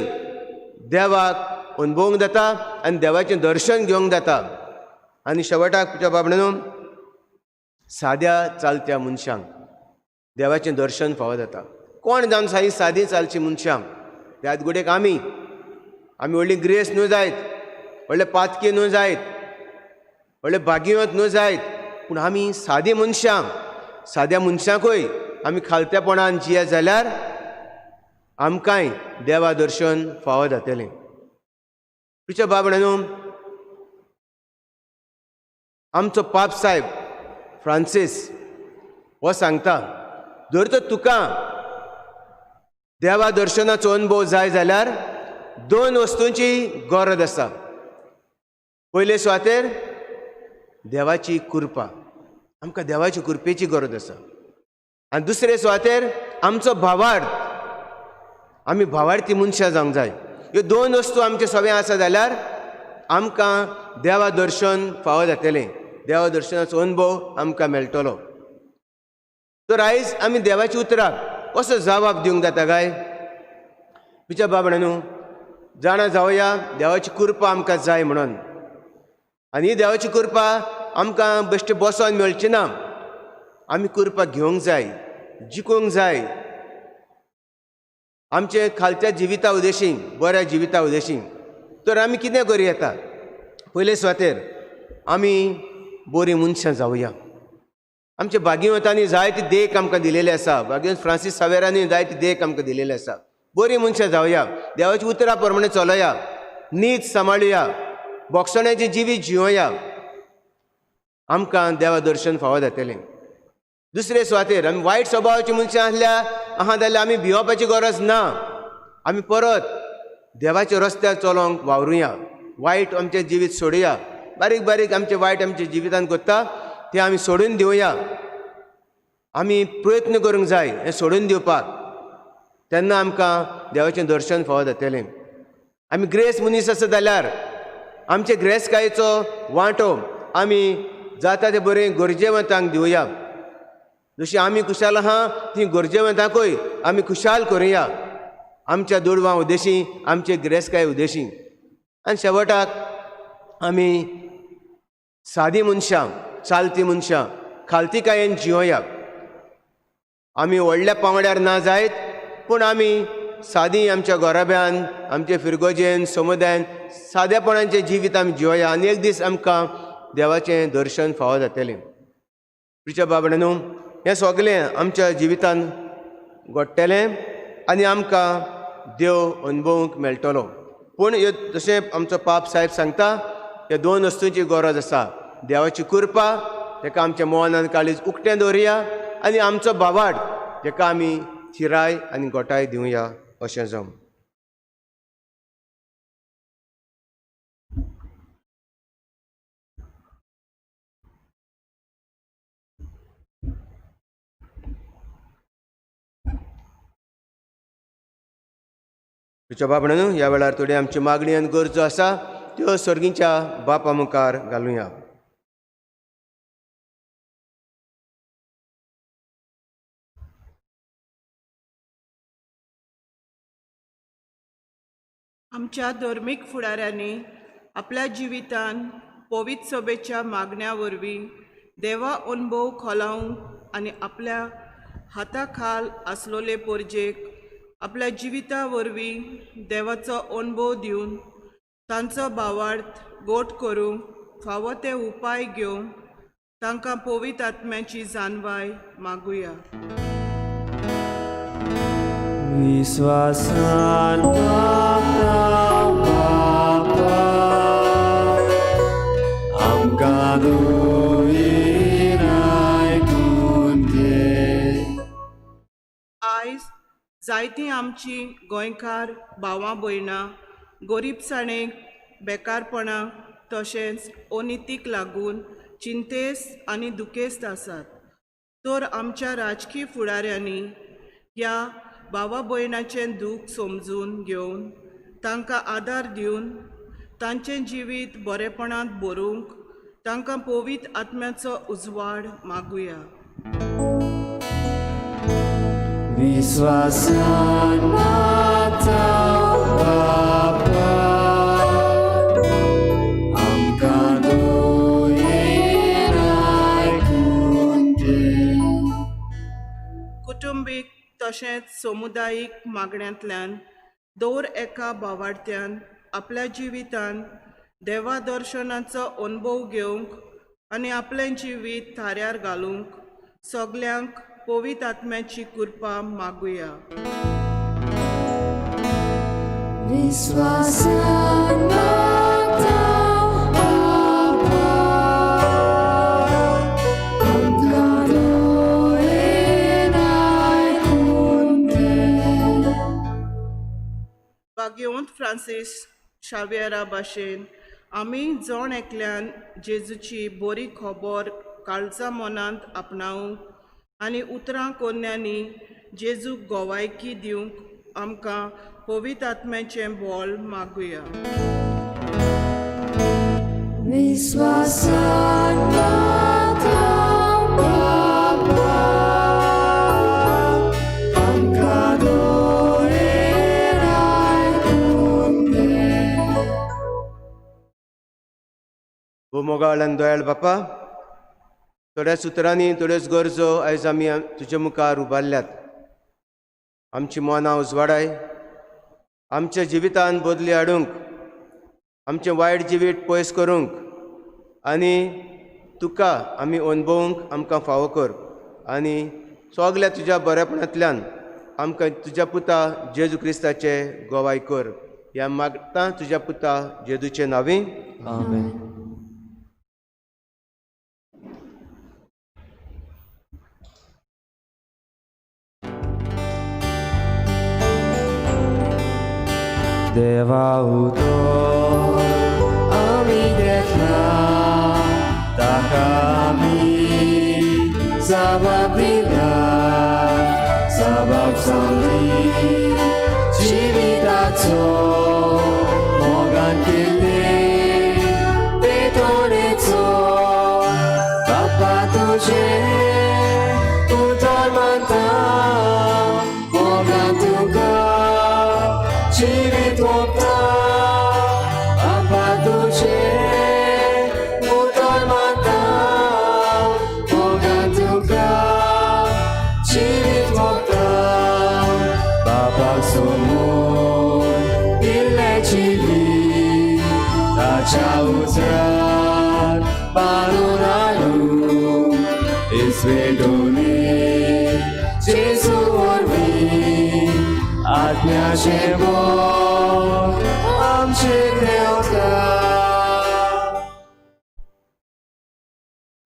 देवाक अनुभवूंक जाता आनी देवाचें दर्शन घेवंक जाता. आनी शेवटाक तुज्या बाबणो साद्या चालत्या मनशांक देवाचें दर्शन फावो जाता. कोण जावन सादी सादी चालची मनशां? त्याच गुडेक आमी आमी व्हडली ग्रेस न्हू जायत, व्हडले पातकी न्हू जायत, व्हडले भाग्यवंत न्हू जायत, पूण आमी सादी मनशां. साद्या मनशांकूय आमी खालतेपणान जिये जाल्यार आमकांय देवा दर्शन फावो जातलें. तुज्या बाबणो आमचो पाप साहेब फ्रांसीस हो सांगता, जर तर तुका देवा दर्शनाचो अनुभव जाय जाल्यार 2 वस्तूंची गरज आसा. पयले सुवातेर देवाची कृपा, आमकां देवाची कृपेची गरज आसा. आनी दुसरे सुवातेर आमचो भावार्थ, आमी भावार्थी मनशां जावंक जाय. ह्यो 2 वस्तू आमचे सगळें आसा जाल्यार आमकां देवा दर्शन फावो जातलें, देवा दर्शनाचो अनुभव आमकां मेळटलो. तर आयज आमी देवाच्या उतराक कसो जबाब दिवंक जाता काय? तुज्या बाबणा जाणा जावया देवाची कृपा आमकां जाय म्हणून. आनी ही देवाची कृपा आमकां बेश्टे बसोन मेळची ना, आमी कृपा घेवंक जाय, जिखूंक जाय. आमचे खालत्या जिविता उदेशी, बऱ्या जिविता उदेशी. तर आमी कितें करूं येता? पयले सुवातेर आमी बरीं मनशां जावया. आमच्या भाग्यवंतांनी जायती देख आमकां दिलेली आसा, भाग्यवंत फ्रांसीस सावेरांनी जायती देख आमकां दिलेली आसा. बरीं मनशां जावया, देवाच्या उतरा प्रमाणे चलोया, नीत सांबाळुया, बोगसण्याचें जिवीत जिवया, आमकां देवा दर्शन फावो जातलें. दुसरे सुवातेर आमी वायट स्वभावाची मनशां आसल्या आहा जाल्यार आमी भिवपाची गरज ना, आमी परत देवाच्या रस्त्यार चलोवंक वावरुया, वायट आमचें जिवीत सोडुया, बारीक बारीक आमचें वायट आमच्या जिवितान करता तें आमी सोडून दिवया. आमी प्रयत्न करूंक जाय हें सोडून दिवपाक, तेन्ना आमकां देवाचें दर्शन फावो जातलें. आमी ग्रेस मनीस आसा जाल्यार आमचे ग्रेसकायेचो वांटो आमी जाता ते बरें गरजेवंतांक दिवया. जशी आमी खुशाल आहा ती गरजेवंतांकूय आमी खुशाल करुया, आमच्या दुडवां उद्देशी, आमचे गिरेस्तकाय उद्देशी. आनी शेवटाक आमी सादी मनशां, चालती मनशां खालतीकायेन जिवया. आमी व्हडल्या पांवड्यार ना जायत, पूण आमी सादी आमच्या गोराब्यान, आमच्या फिरगोजेन, समुदायान सादेपणाचें जिवीत आमी जिवया आनी एक दीस आमकां देवाचें दर्शन फावो जातलें. प्रिच्या बाबा न्हू, हें सगळें आमच्या जिवितान घडटलें आनी आमकां देव अनुभवूंक मेळटलो. पूण ह्यो जशें आमचो पाप साहेब सांगता, ह्या 2 वस्तूंची गरज आसा. देवाची कृपा, ताका आमच्या मन आनी काळीज उक्तें दवरुया, आनी आमचो भावार्थ ताका आमी थिराय आनी गोटाय दिवया. अशें जावं. तुज्या बाप म्हणून ह्या वेळार थोडी आमची मागणी आनी गरजो आसा त्यो सर्गीच्या बापा मुखार घालुया. आमच्या धर्मीक फुडाऱ्यांनी आपल्या जिवितान पवित्र सभेच्या मागण्या वरवीं देवा अणभव खोलावंक आनी आपल्या हाता खाल आसलोले पोरजेक आपल्या जिविता वरवीं देवाचो अणभव दिवन तांचो भावार्थ गोट करूंक फावो ते उपाय घेवंक तांकां पवित्र आत्म्याची जाणवाय मागुया. विश्वासान बापा आमकां दुयेन आयकून घे. आयज जायतीं आमचीं गोंयकार भावां भयणां गोरीबसाणेक, बेकारपणाक तशेंच अनितीक लागून चिंतेस्त आनी दुखेस्त आसात. तर आमच्या राजकी फुडाऱ्यांनी ह्या भावा भयणाचें दूख समजून घेवन तांकां आदार दिवन तांचें जिवीत बरेपणांत भरूंक तांकां पवित्र आत्म्याचो उजवाड मागुया. विश्वासान मागता बापा आमकां दुयेन आयकून घे. कुटुंबीक तशेंच समुदायीक मागण्यांतल्यान दर एका भावार्थ्यान आपल्या जिवितान देवा दर्शनाचो अणभव घेवंक आनी आपलें जिवीत थाऱ्यार घालूंक सगल्यांक पवित्र आत्म्याची कृपा मागुया. विश्वासान मागता बापा आमकां दुयेन आयकून घे. भाग्यवंत फ्रांसीस शावियरा भाशेन आमी जण एकल्यान जेजूची बरी खबर काळजा मनांत आपणावंक आनी उतरां कोन्यांनी जेजूक गोवायकी दिवंक आमकां पवित्र आत्म्याचें बोल मागुया. विश्वासान मागता बापा आमकां दुयेन आयकून घे. भोव मोगाळ आनी दयाळ बापा, थोड्याच उतरांनी थोड्योच गरजो आयज आमी तुजे मुखार उबारल्यात. आमची मनां उजवाडाय, आमच्या जिवितान बदली हाडूंक, आमचें वायट जिवीत पयस करूंक आनी तुका आमी अणभवूंक आमकां फावो कर आनी सगल्या तुज्या बरेपणांतल्यान आमकां तुज्या पुता जेजू क्रिस्ताचे गोवाय कर. ह्या मागता तुज्या पुता जेजूचे नांवी. आमेन. देवा उतर आमी घेतला ताका आमी जबाब दिला, जबाब सांगली जिविताचो मोगान केल्ले पेटोणेचो. बापा तुजें उतर मानता मोगान तुका जिवीत ओंपता. बापा तुजें उतर मानता मोगान तुका जिवीत ओंपता. बापाक सोमून दिल्लें जिवीत ताच्या उतरान बांदून हाडून इस्वेडोनी जेजू वरवीं आत्म्याचें मोग आमचेर देंवता.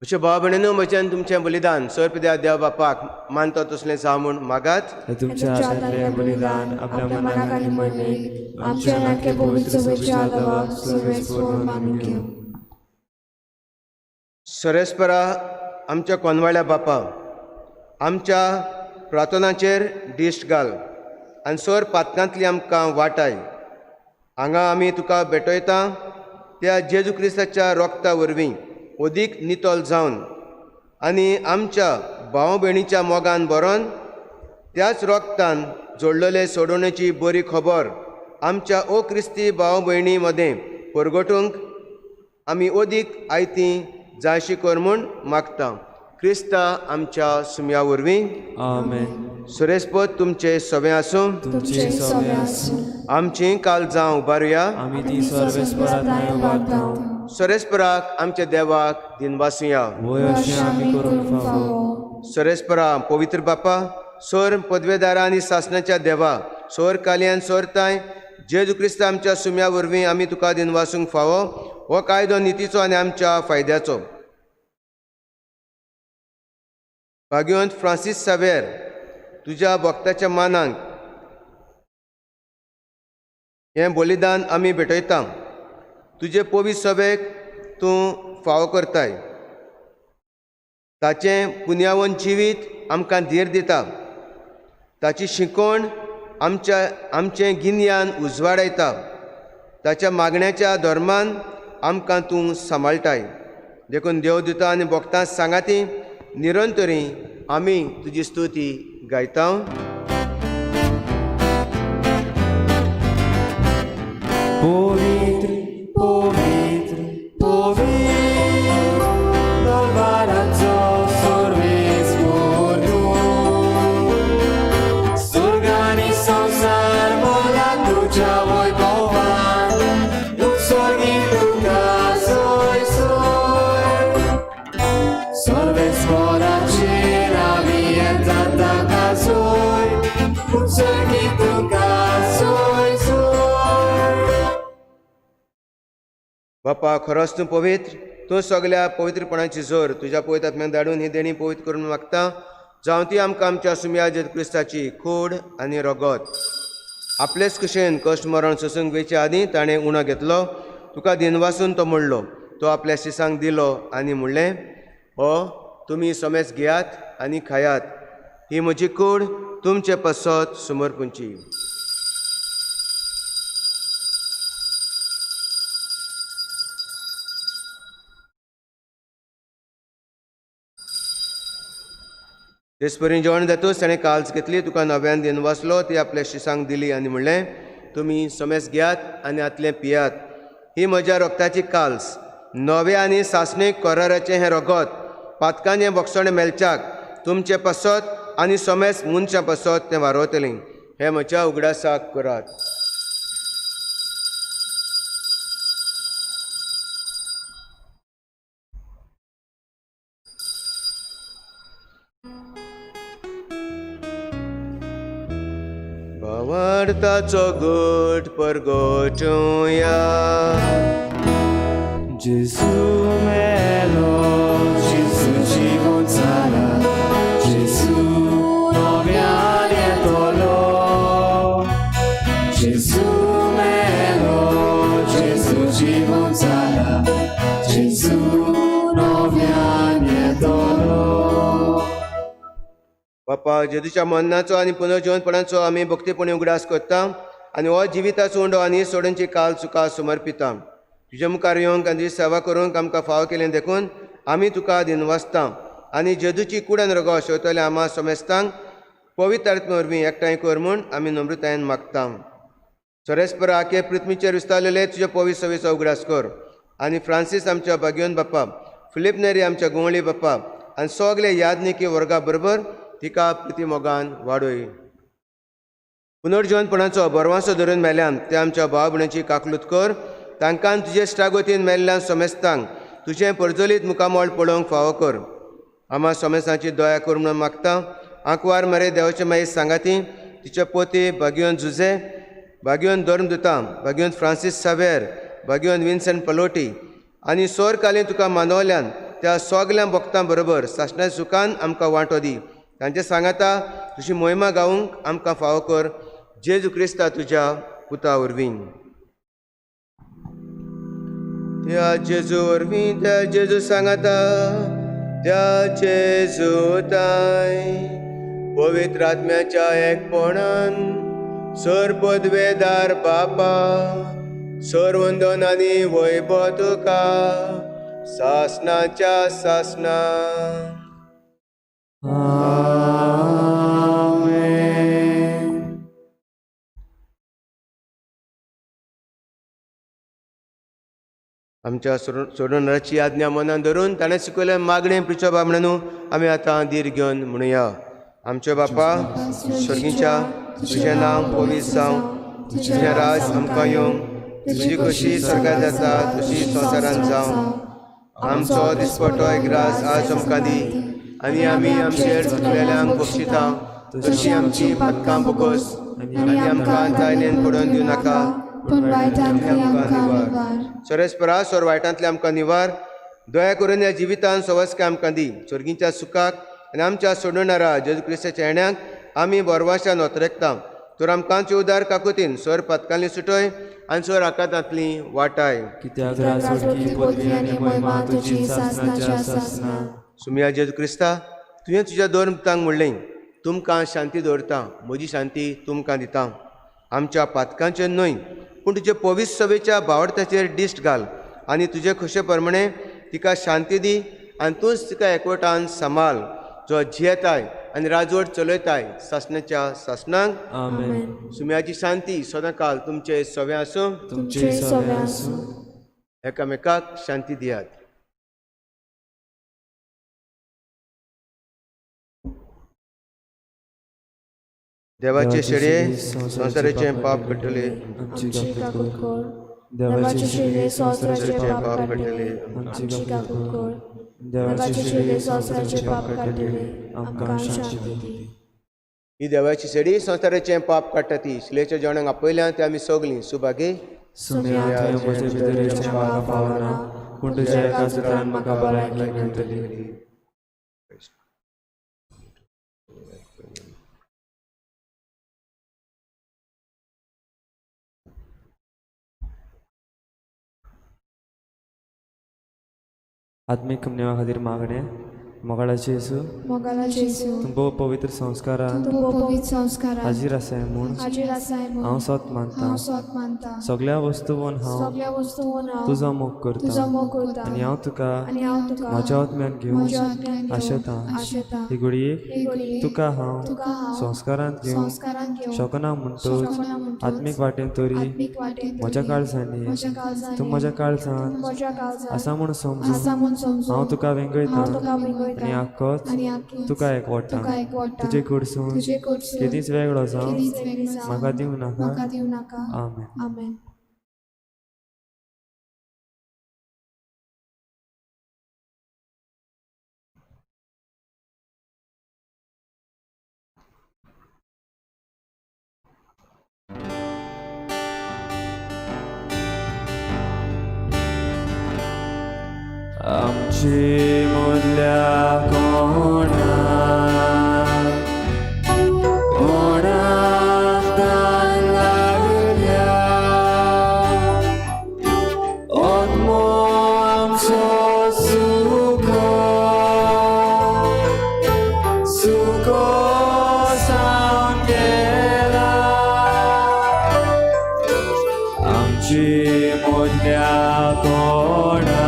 म्हज्या भाव भयणींनो, म्हजें आनी तुमचें बलिदान सर्वपित्या देव बापाक मानता तसलें जावं म्हूण मागात. तुमच्या हातांतलें बलिदान आपल्या मनाक आनी मरणेक आमच्या नाके पवित्र सभेच्या आदावाक सर्वेस्पर मानून घेवं. सरेस्परा आमच्या कोनवाळ्या बापा, आमच्या प्रार्थनाचेर दिश्ट घाल आनी सोर पातकांतली आमकां वाटाय. हांगा आमी तुका भेटयता त्या जेजू क्रिस्ताच्या रोगता वरवीं अदीक नितळ जावन आनी आमच्या भाव भयणीच्या मोगान भरोन त्याच रोगतान जोडलेले सोडोवणेची बरी खबर आमच्या ओ क्रिस्ती भाव भयणी मदें परगटूंक आमी अदीक आयती जायशी कर म्हूण मागता. क्रिस्ता आमच्या सुम्या वरवीं. आमेन. सुरेस्पद तुमचे सवें आसूं. तुमचे सवें आसूं. आमची काळजां उबारुया. आमी ती सर्वेस्पराक उबारता. सोरेस्पराक आमच्या देवाक दिनवासुया. वय अशें आमी करूंक फावो. सोरेस्परा पवित्र बापा, सोर पदवेदारा आनी सासणाच्या देवा, सोर कालयान सोर ताय जेजू क्रिस्त आमच्या सुम्या वरवीं आमी तुका दिनवासूंक फावो. हो कायदो नितीचो आनी आमच्या फायद्याचो. भाग्यवंत फ्रांसीस सावेर तुज्या भक्ताच्या मानांक हें बलिदान आमी भेटयता. तुजे पवित्र सभेक तूं फावो करताय. ताचें पुनयावन जिवीत आमकां धीर दिता. ताची शिकवण आमचें गिन्यान उजवाडायता. ताच्या मागण्याच्या धर्मान आमकां तूं सांबाळटाय. देखून देव दिता आनी भक्तां सांगाती निरंतरी आमी तुजी स्तुती गायता. पवित्र पवित्र पवित्र दरबाराचो सर्वेस्पर तूं, स्वर्ग आनी संवसार भरला तुज्या वैभवान, उत्सर्गी तुका सोय सोय. सर्वेस्पराचेर आमी येता ताका सोय, उत्सर्गी तुका सोय सोय. बापा खरोच तूं पवित्र, तूं सगल्या पवित्रपणाची जोर तुज्या पवित्र आत्म्याक धाडून ही देणी पवित्र करून मागता. जावं ती आमकां आमच्या सुम्या जेजू क्रिस्ताची कूड आनी रगत. आपलेच कुशेन कश्ट मरण सोसूंक वेचे आदीं ताणें उणो घेतलो, तुका दिनवासून तो म्हणलो. तो आपल्या शिसांक दिलो आनी म्हणलें, हो तुमी समेज घेयात आनी खायात, ही म्हजी कूड तुमचे पासत समर्पूंची. तेच परी जेवण जातूच ताणें काल्स घेतली, तुका नव्यान दिनवासलो, ती आपल्या शिसांक दिली आनी म्हणलें, तुमी समेज घेयात आनी आतलें पियात, ही म्हज्या रगताची काल्स, नव्या आनी सासणीक कराराचें हें रगत, पातकांचें भोगसणें मेळच्याक तुमचे पासत आनी समेज मनशां पासत तें वारवतलें. हें म्हज्या उगडासाक करात. भावार्थाचो गट परगटुया. जेजू मेलो, जेजू जिवन जाला, जेजू नव्यान येतलो. जेजू मेलो, जेजू जिवन जाला, जेजू नव्यान येतलो. बापा जेजूच्या मरणाचो आनी पुनर्जिवनपणाचो आमी भक्तीपणी उगडास करता आनी हो जिविताचो उंडो आनी सोडूनची काल तुका समर्पिता. तुजे मुखार येवंक आनी तुजी सेवा करूंक आमकां फावो केलें देखून आमी तुका दिनवासता आनी जेजूची कुडन रगो शेवतले आमा समेस्तांक पवित्र आत्म्या वरवीं एकठांय कर म्हूण आमी नम्रतायेन मागता. सोरेस्परा आखे पृथ्वीचेर विस्तारलेले तुजे पवित्र सभेचो उगडास कर आनी फ्रांसीस आमच्या भाग्योन बाप्पा, फिलीप नेरी आमच्या गुंवळी बाप्पा आनी सगळे यादनिकी वर्गा बरोबर तिका प्रिती मोगान वाडय. पुनर्जिवनपणाचो बरवासो धरून मेल्यान ते आमच्या भाव भयणीची काकलूत कर. तांकां तुजे श्टागोतीन मेल्ल्यान समेस्तांक तुजें परजलीत मुखामळ पळोवंक फावो कर. आमा समेस्तांची दया कर म्हणून मागता. आंकवार मरे देवाचे मागीर सांगाती तिचे पोती भाग्योन जुझे, भाग्योन धर्मदुता, भाग्योन फ्रांसीस सावेर, भाग्योन विन्सन पलोटी आनी सोर कालीन तुका मानवल्यान त्या सगल्या भक्तां बरोबर सासणा सुखान आमकां वांटो दी. तांचे सांगाता तुजी मोहिमा गावूंक आमकां फावो कर. जेजू क्रिस्ता तुज्या पुता वरवीं. त्या जेजू वरवीं, त्या जेजू सांगाता, त्या जेजू ताय पवित्र आत्म्याच्या एकपणान सर पदवेदार बापा, सर वंदन आनी वैभव तुका सासनाच्या सासना. आमच्या सोडणाराची आज्ञा मनान धरून ताणें शिकयलें मागणें प्रिचो बाप म्हणून आमी आतां धीर घेवन म्हणुया. आमचे बापा स्वर्गीच्या, तुजें नांव पवित्र जावं, तुजें राज आमकां येवं, तुजी खोशी स्वर्गांत जाता तशी संवसारांत जावं. आमचो दिसपटो एक रास आज आमकां दी आनी आमी आमचेर चुकलेल्यांक बक्षिता तशी आमची पातकां बोगस आनी आमकां तायनेन पडोवन दिवं नाका, पूण वायटांतली आमकां निवार. सोरेस्परा सोर वायटांतले आमकां निवार. दया करून ह्या जिवितान सवस्काय आमकां दी. स्वर्गींच्या सुखाक आनी आमच्या सोडणारा जेजू क्रिस्ताच्या येण्याक आमी बोरवाशान ओतरेकता. तर आमकां उदार काकुतीन सोर पातकांनी सुटय आनी सोर आकातांतली वाटाय. कित्याक राजवटकी पदवी आनी महिमा तुजी सासनाच्या सासना. सुमिया जेजू क्रिस्ता, तुवें तुज्या दोन पुतांक म्हणलें, तुमकां शांती दवरता, म्हजी शांती तुमकां दिता. आमच्या पातकांचेर न्हय पूण तुजे पवित्र सभेच्या भावार्थाचेर दिश्ट घाल आनी तुजे खोशे प्रमाणे तिका शांती दी आनी तूंच तिका एकवटान सांबाळ, जो जियेताय आनी राजवट चलयताय सासणाच्या सासणाक. आमेन. सुम्याची शांती सदांकाल तुमचे सवे आसूं, तुमचे सवे आसूं. एकामेकाक शांती दियात. देवाचे शेडये संवसाराचें पाप काडटले, आमची काकूत कर. देवाचे शेडये संवसाराचें पाप पाप काडटले, काडटले, आमची काकूत कर. देवाचे शेडये संवसाराचें पाप काडटले, आमकां शांती दी. ही देवाची शेडी संवसाराचें पाप काडटा ती शिलेच्या जेवणाक आपयल्या ते आमी सगलीं सुभागी. सुम्या, तुवें म्हजे भितर येवचें म्हाका फावना, पूण तुज्या एका उतरान म्हाका भलायकी मेळटली. आत्मीक कमनेवा खातीर मागणें. मोगाळाचे येसू, मोगाळाचे येसू, तुमकां पवित्र संस्कारान तुमकां पवित्र संस्कारान हाजीर आसाय म्हूण हाजीर आसाय म्हूण हांव सोत मानता. हांव सोत मानता. सगळ्या वस्तून हांव सगळ्या वस्तून हांव तुजो मोग करता तुजो मोग करता आनी हांव तुका आनी हांव तुका म्हज्या आत्म्यान घेवन म्हज्या आत्म्यान घेवन आशेता. आशेता. ही घडयेक ही घडयेक तुका हांव तुका हांव संस्कारांत घेवन संस्कारांत घेवन शकना म्हणटच शकना म्हणटच आत्मीक वाटेन तरी आत्मीक वाटेन तरी म्हज्या काळजांनी म्हज्या काळजांनी तूं म्हज्या काळजांत तूं म्हज्या काळजांत आसा म्हूण समजून आसा म्हूण समजून हांव तुका वेंगयता हांव तुका वेंगयता आनी आख्खोच आनी आख्खोच तुका एकवटा. तुका एकवटा. तुजे कडसून तुजे कडसून केदींच वेगळो जावं केदींच वेगळो जावं म्हाका दिवं नाका. म्हाका दिवं नाका. आमेन. आमेन. आमची मदल्या कोणा कोणाक तान लागल्या, आत्मो आमचो सुको सुको सावन गेला. आमची मदल्या कोणा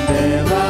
देवा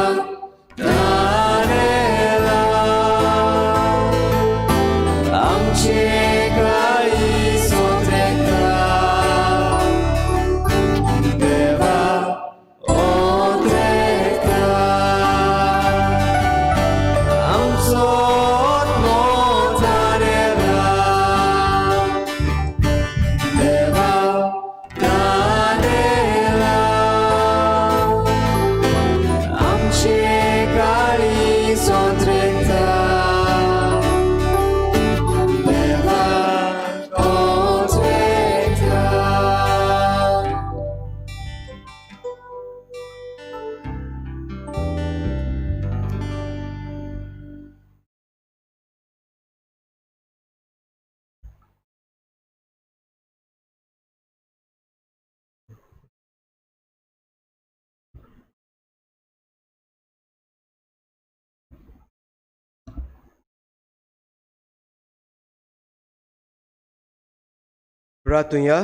प्रार्थुया.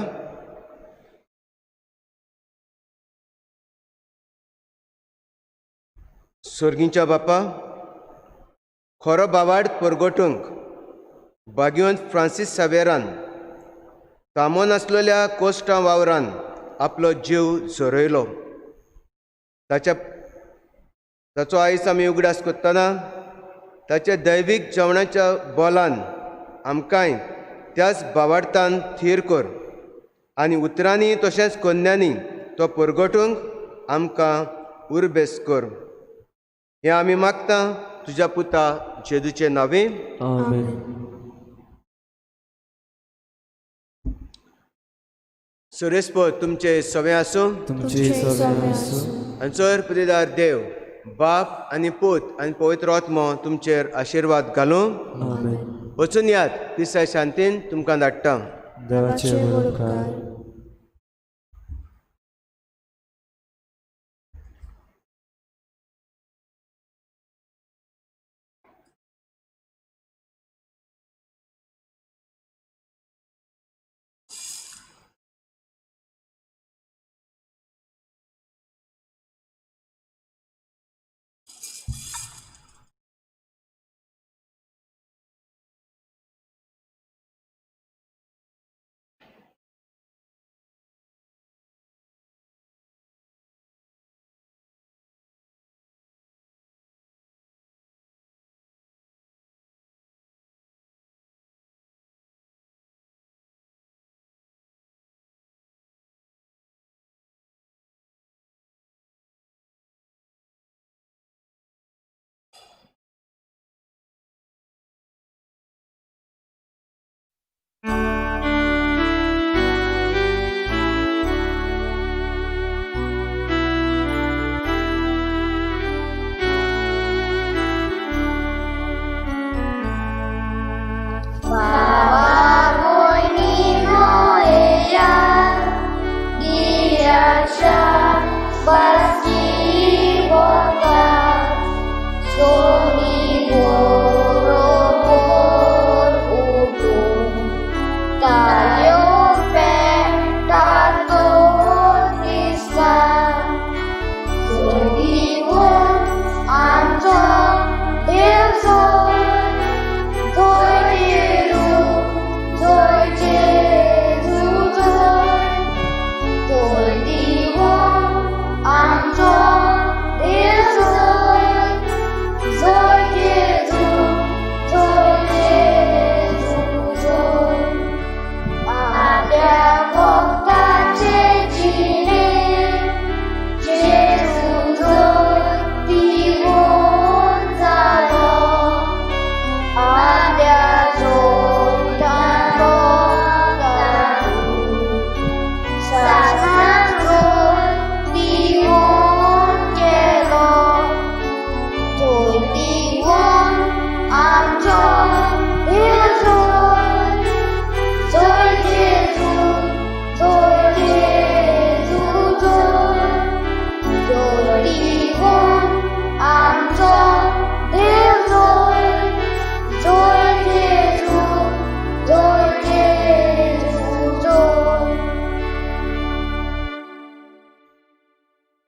सोर्गींच्या बापा, खरो बावाड परगटूंक भाग्यवंत फ्रांसीस सावेरान तामो नासलेल्या कोश्टां वावरान आपलो जीव झरयलो. ताचो आयज आमी उगडास करतना ताच्या दैवीक जेवणाच्या बोलान आमकांय त्याच बावार्थान थीर कर आनी उतरांनी तशेंच कोन्यांनी तो परगटूंक आमकां उर्बेस कर. हें आमी मागता तुज्या पुता जेजूचे नांवे. आमेन. सुरेशपद तुमचे सवे आसूं, तुमचे सवे आसूं. आनी चर पुदेदार देव बाप आनी पूत आनी पवित्र आत्मो तुमचेर आशिर्वाद घालूं. आमेन. वचून यात दिसा शांतीन तुमकां धाडटा. देवाचे व्हड उपकार.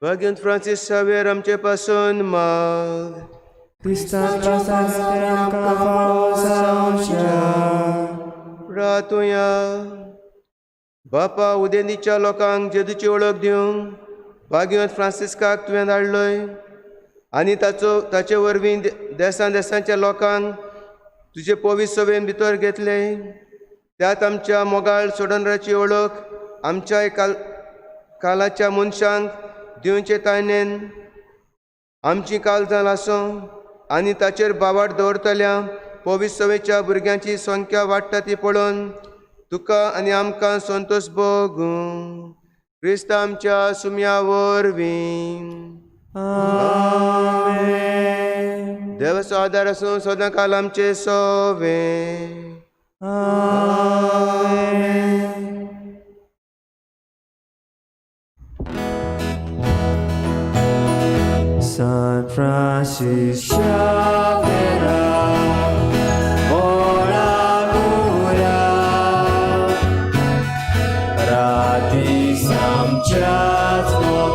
भाग्यवंत फ्रांसीस सावेर आमचे पासून माग. प्रार्थुया. बापा, उदेंतीच्या लोकांक जेजूची वळख दिवंक भाग्यवंत फ्रांसिस्काक तुवें धाडलय आनी ताचे वरवीं देसान देसांच्या लोकांक तुजे पवित्र सभेन भितर घेतले. त्यात आमच्या मोगाळ सोडणराची वळख आमच्या कालाच्या मनशांक दिवचे ताणेन आमची काळजां आसूं आनी ताचेर बावाट दवरतल्या पवित्र सभेच्या भुरग्यांची संख्या वाडटा ती पळोवन तुका आनी आमकां संतोश भोगूं. क्रिस्त आमच्या सुम्या वरवीं. देवाचो आदार आसूं सदां काल आमचे सोवे. San Francis Xavier, ora cura. दीस आमच्याच मोगान.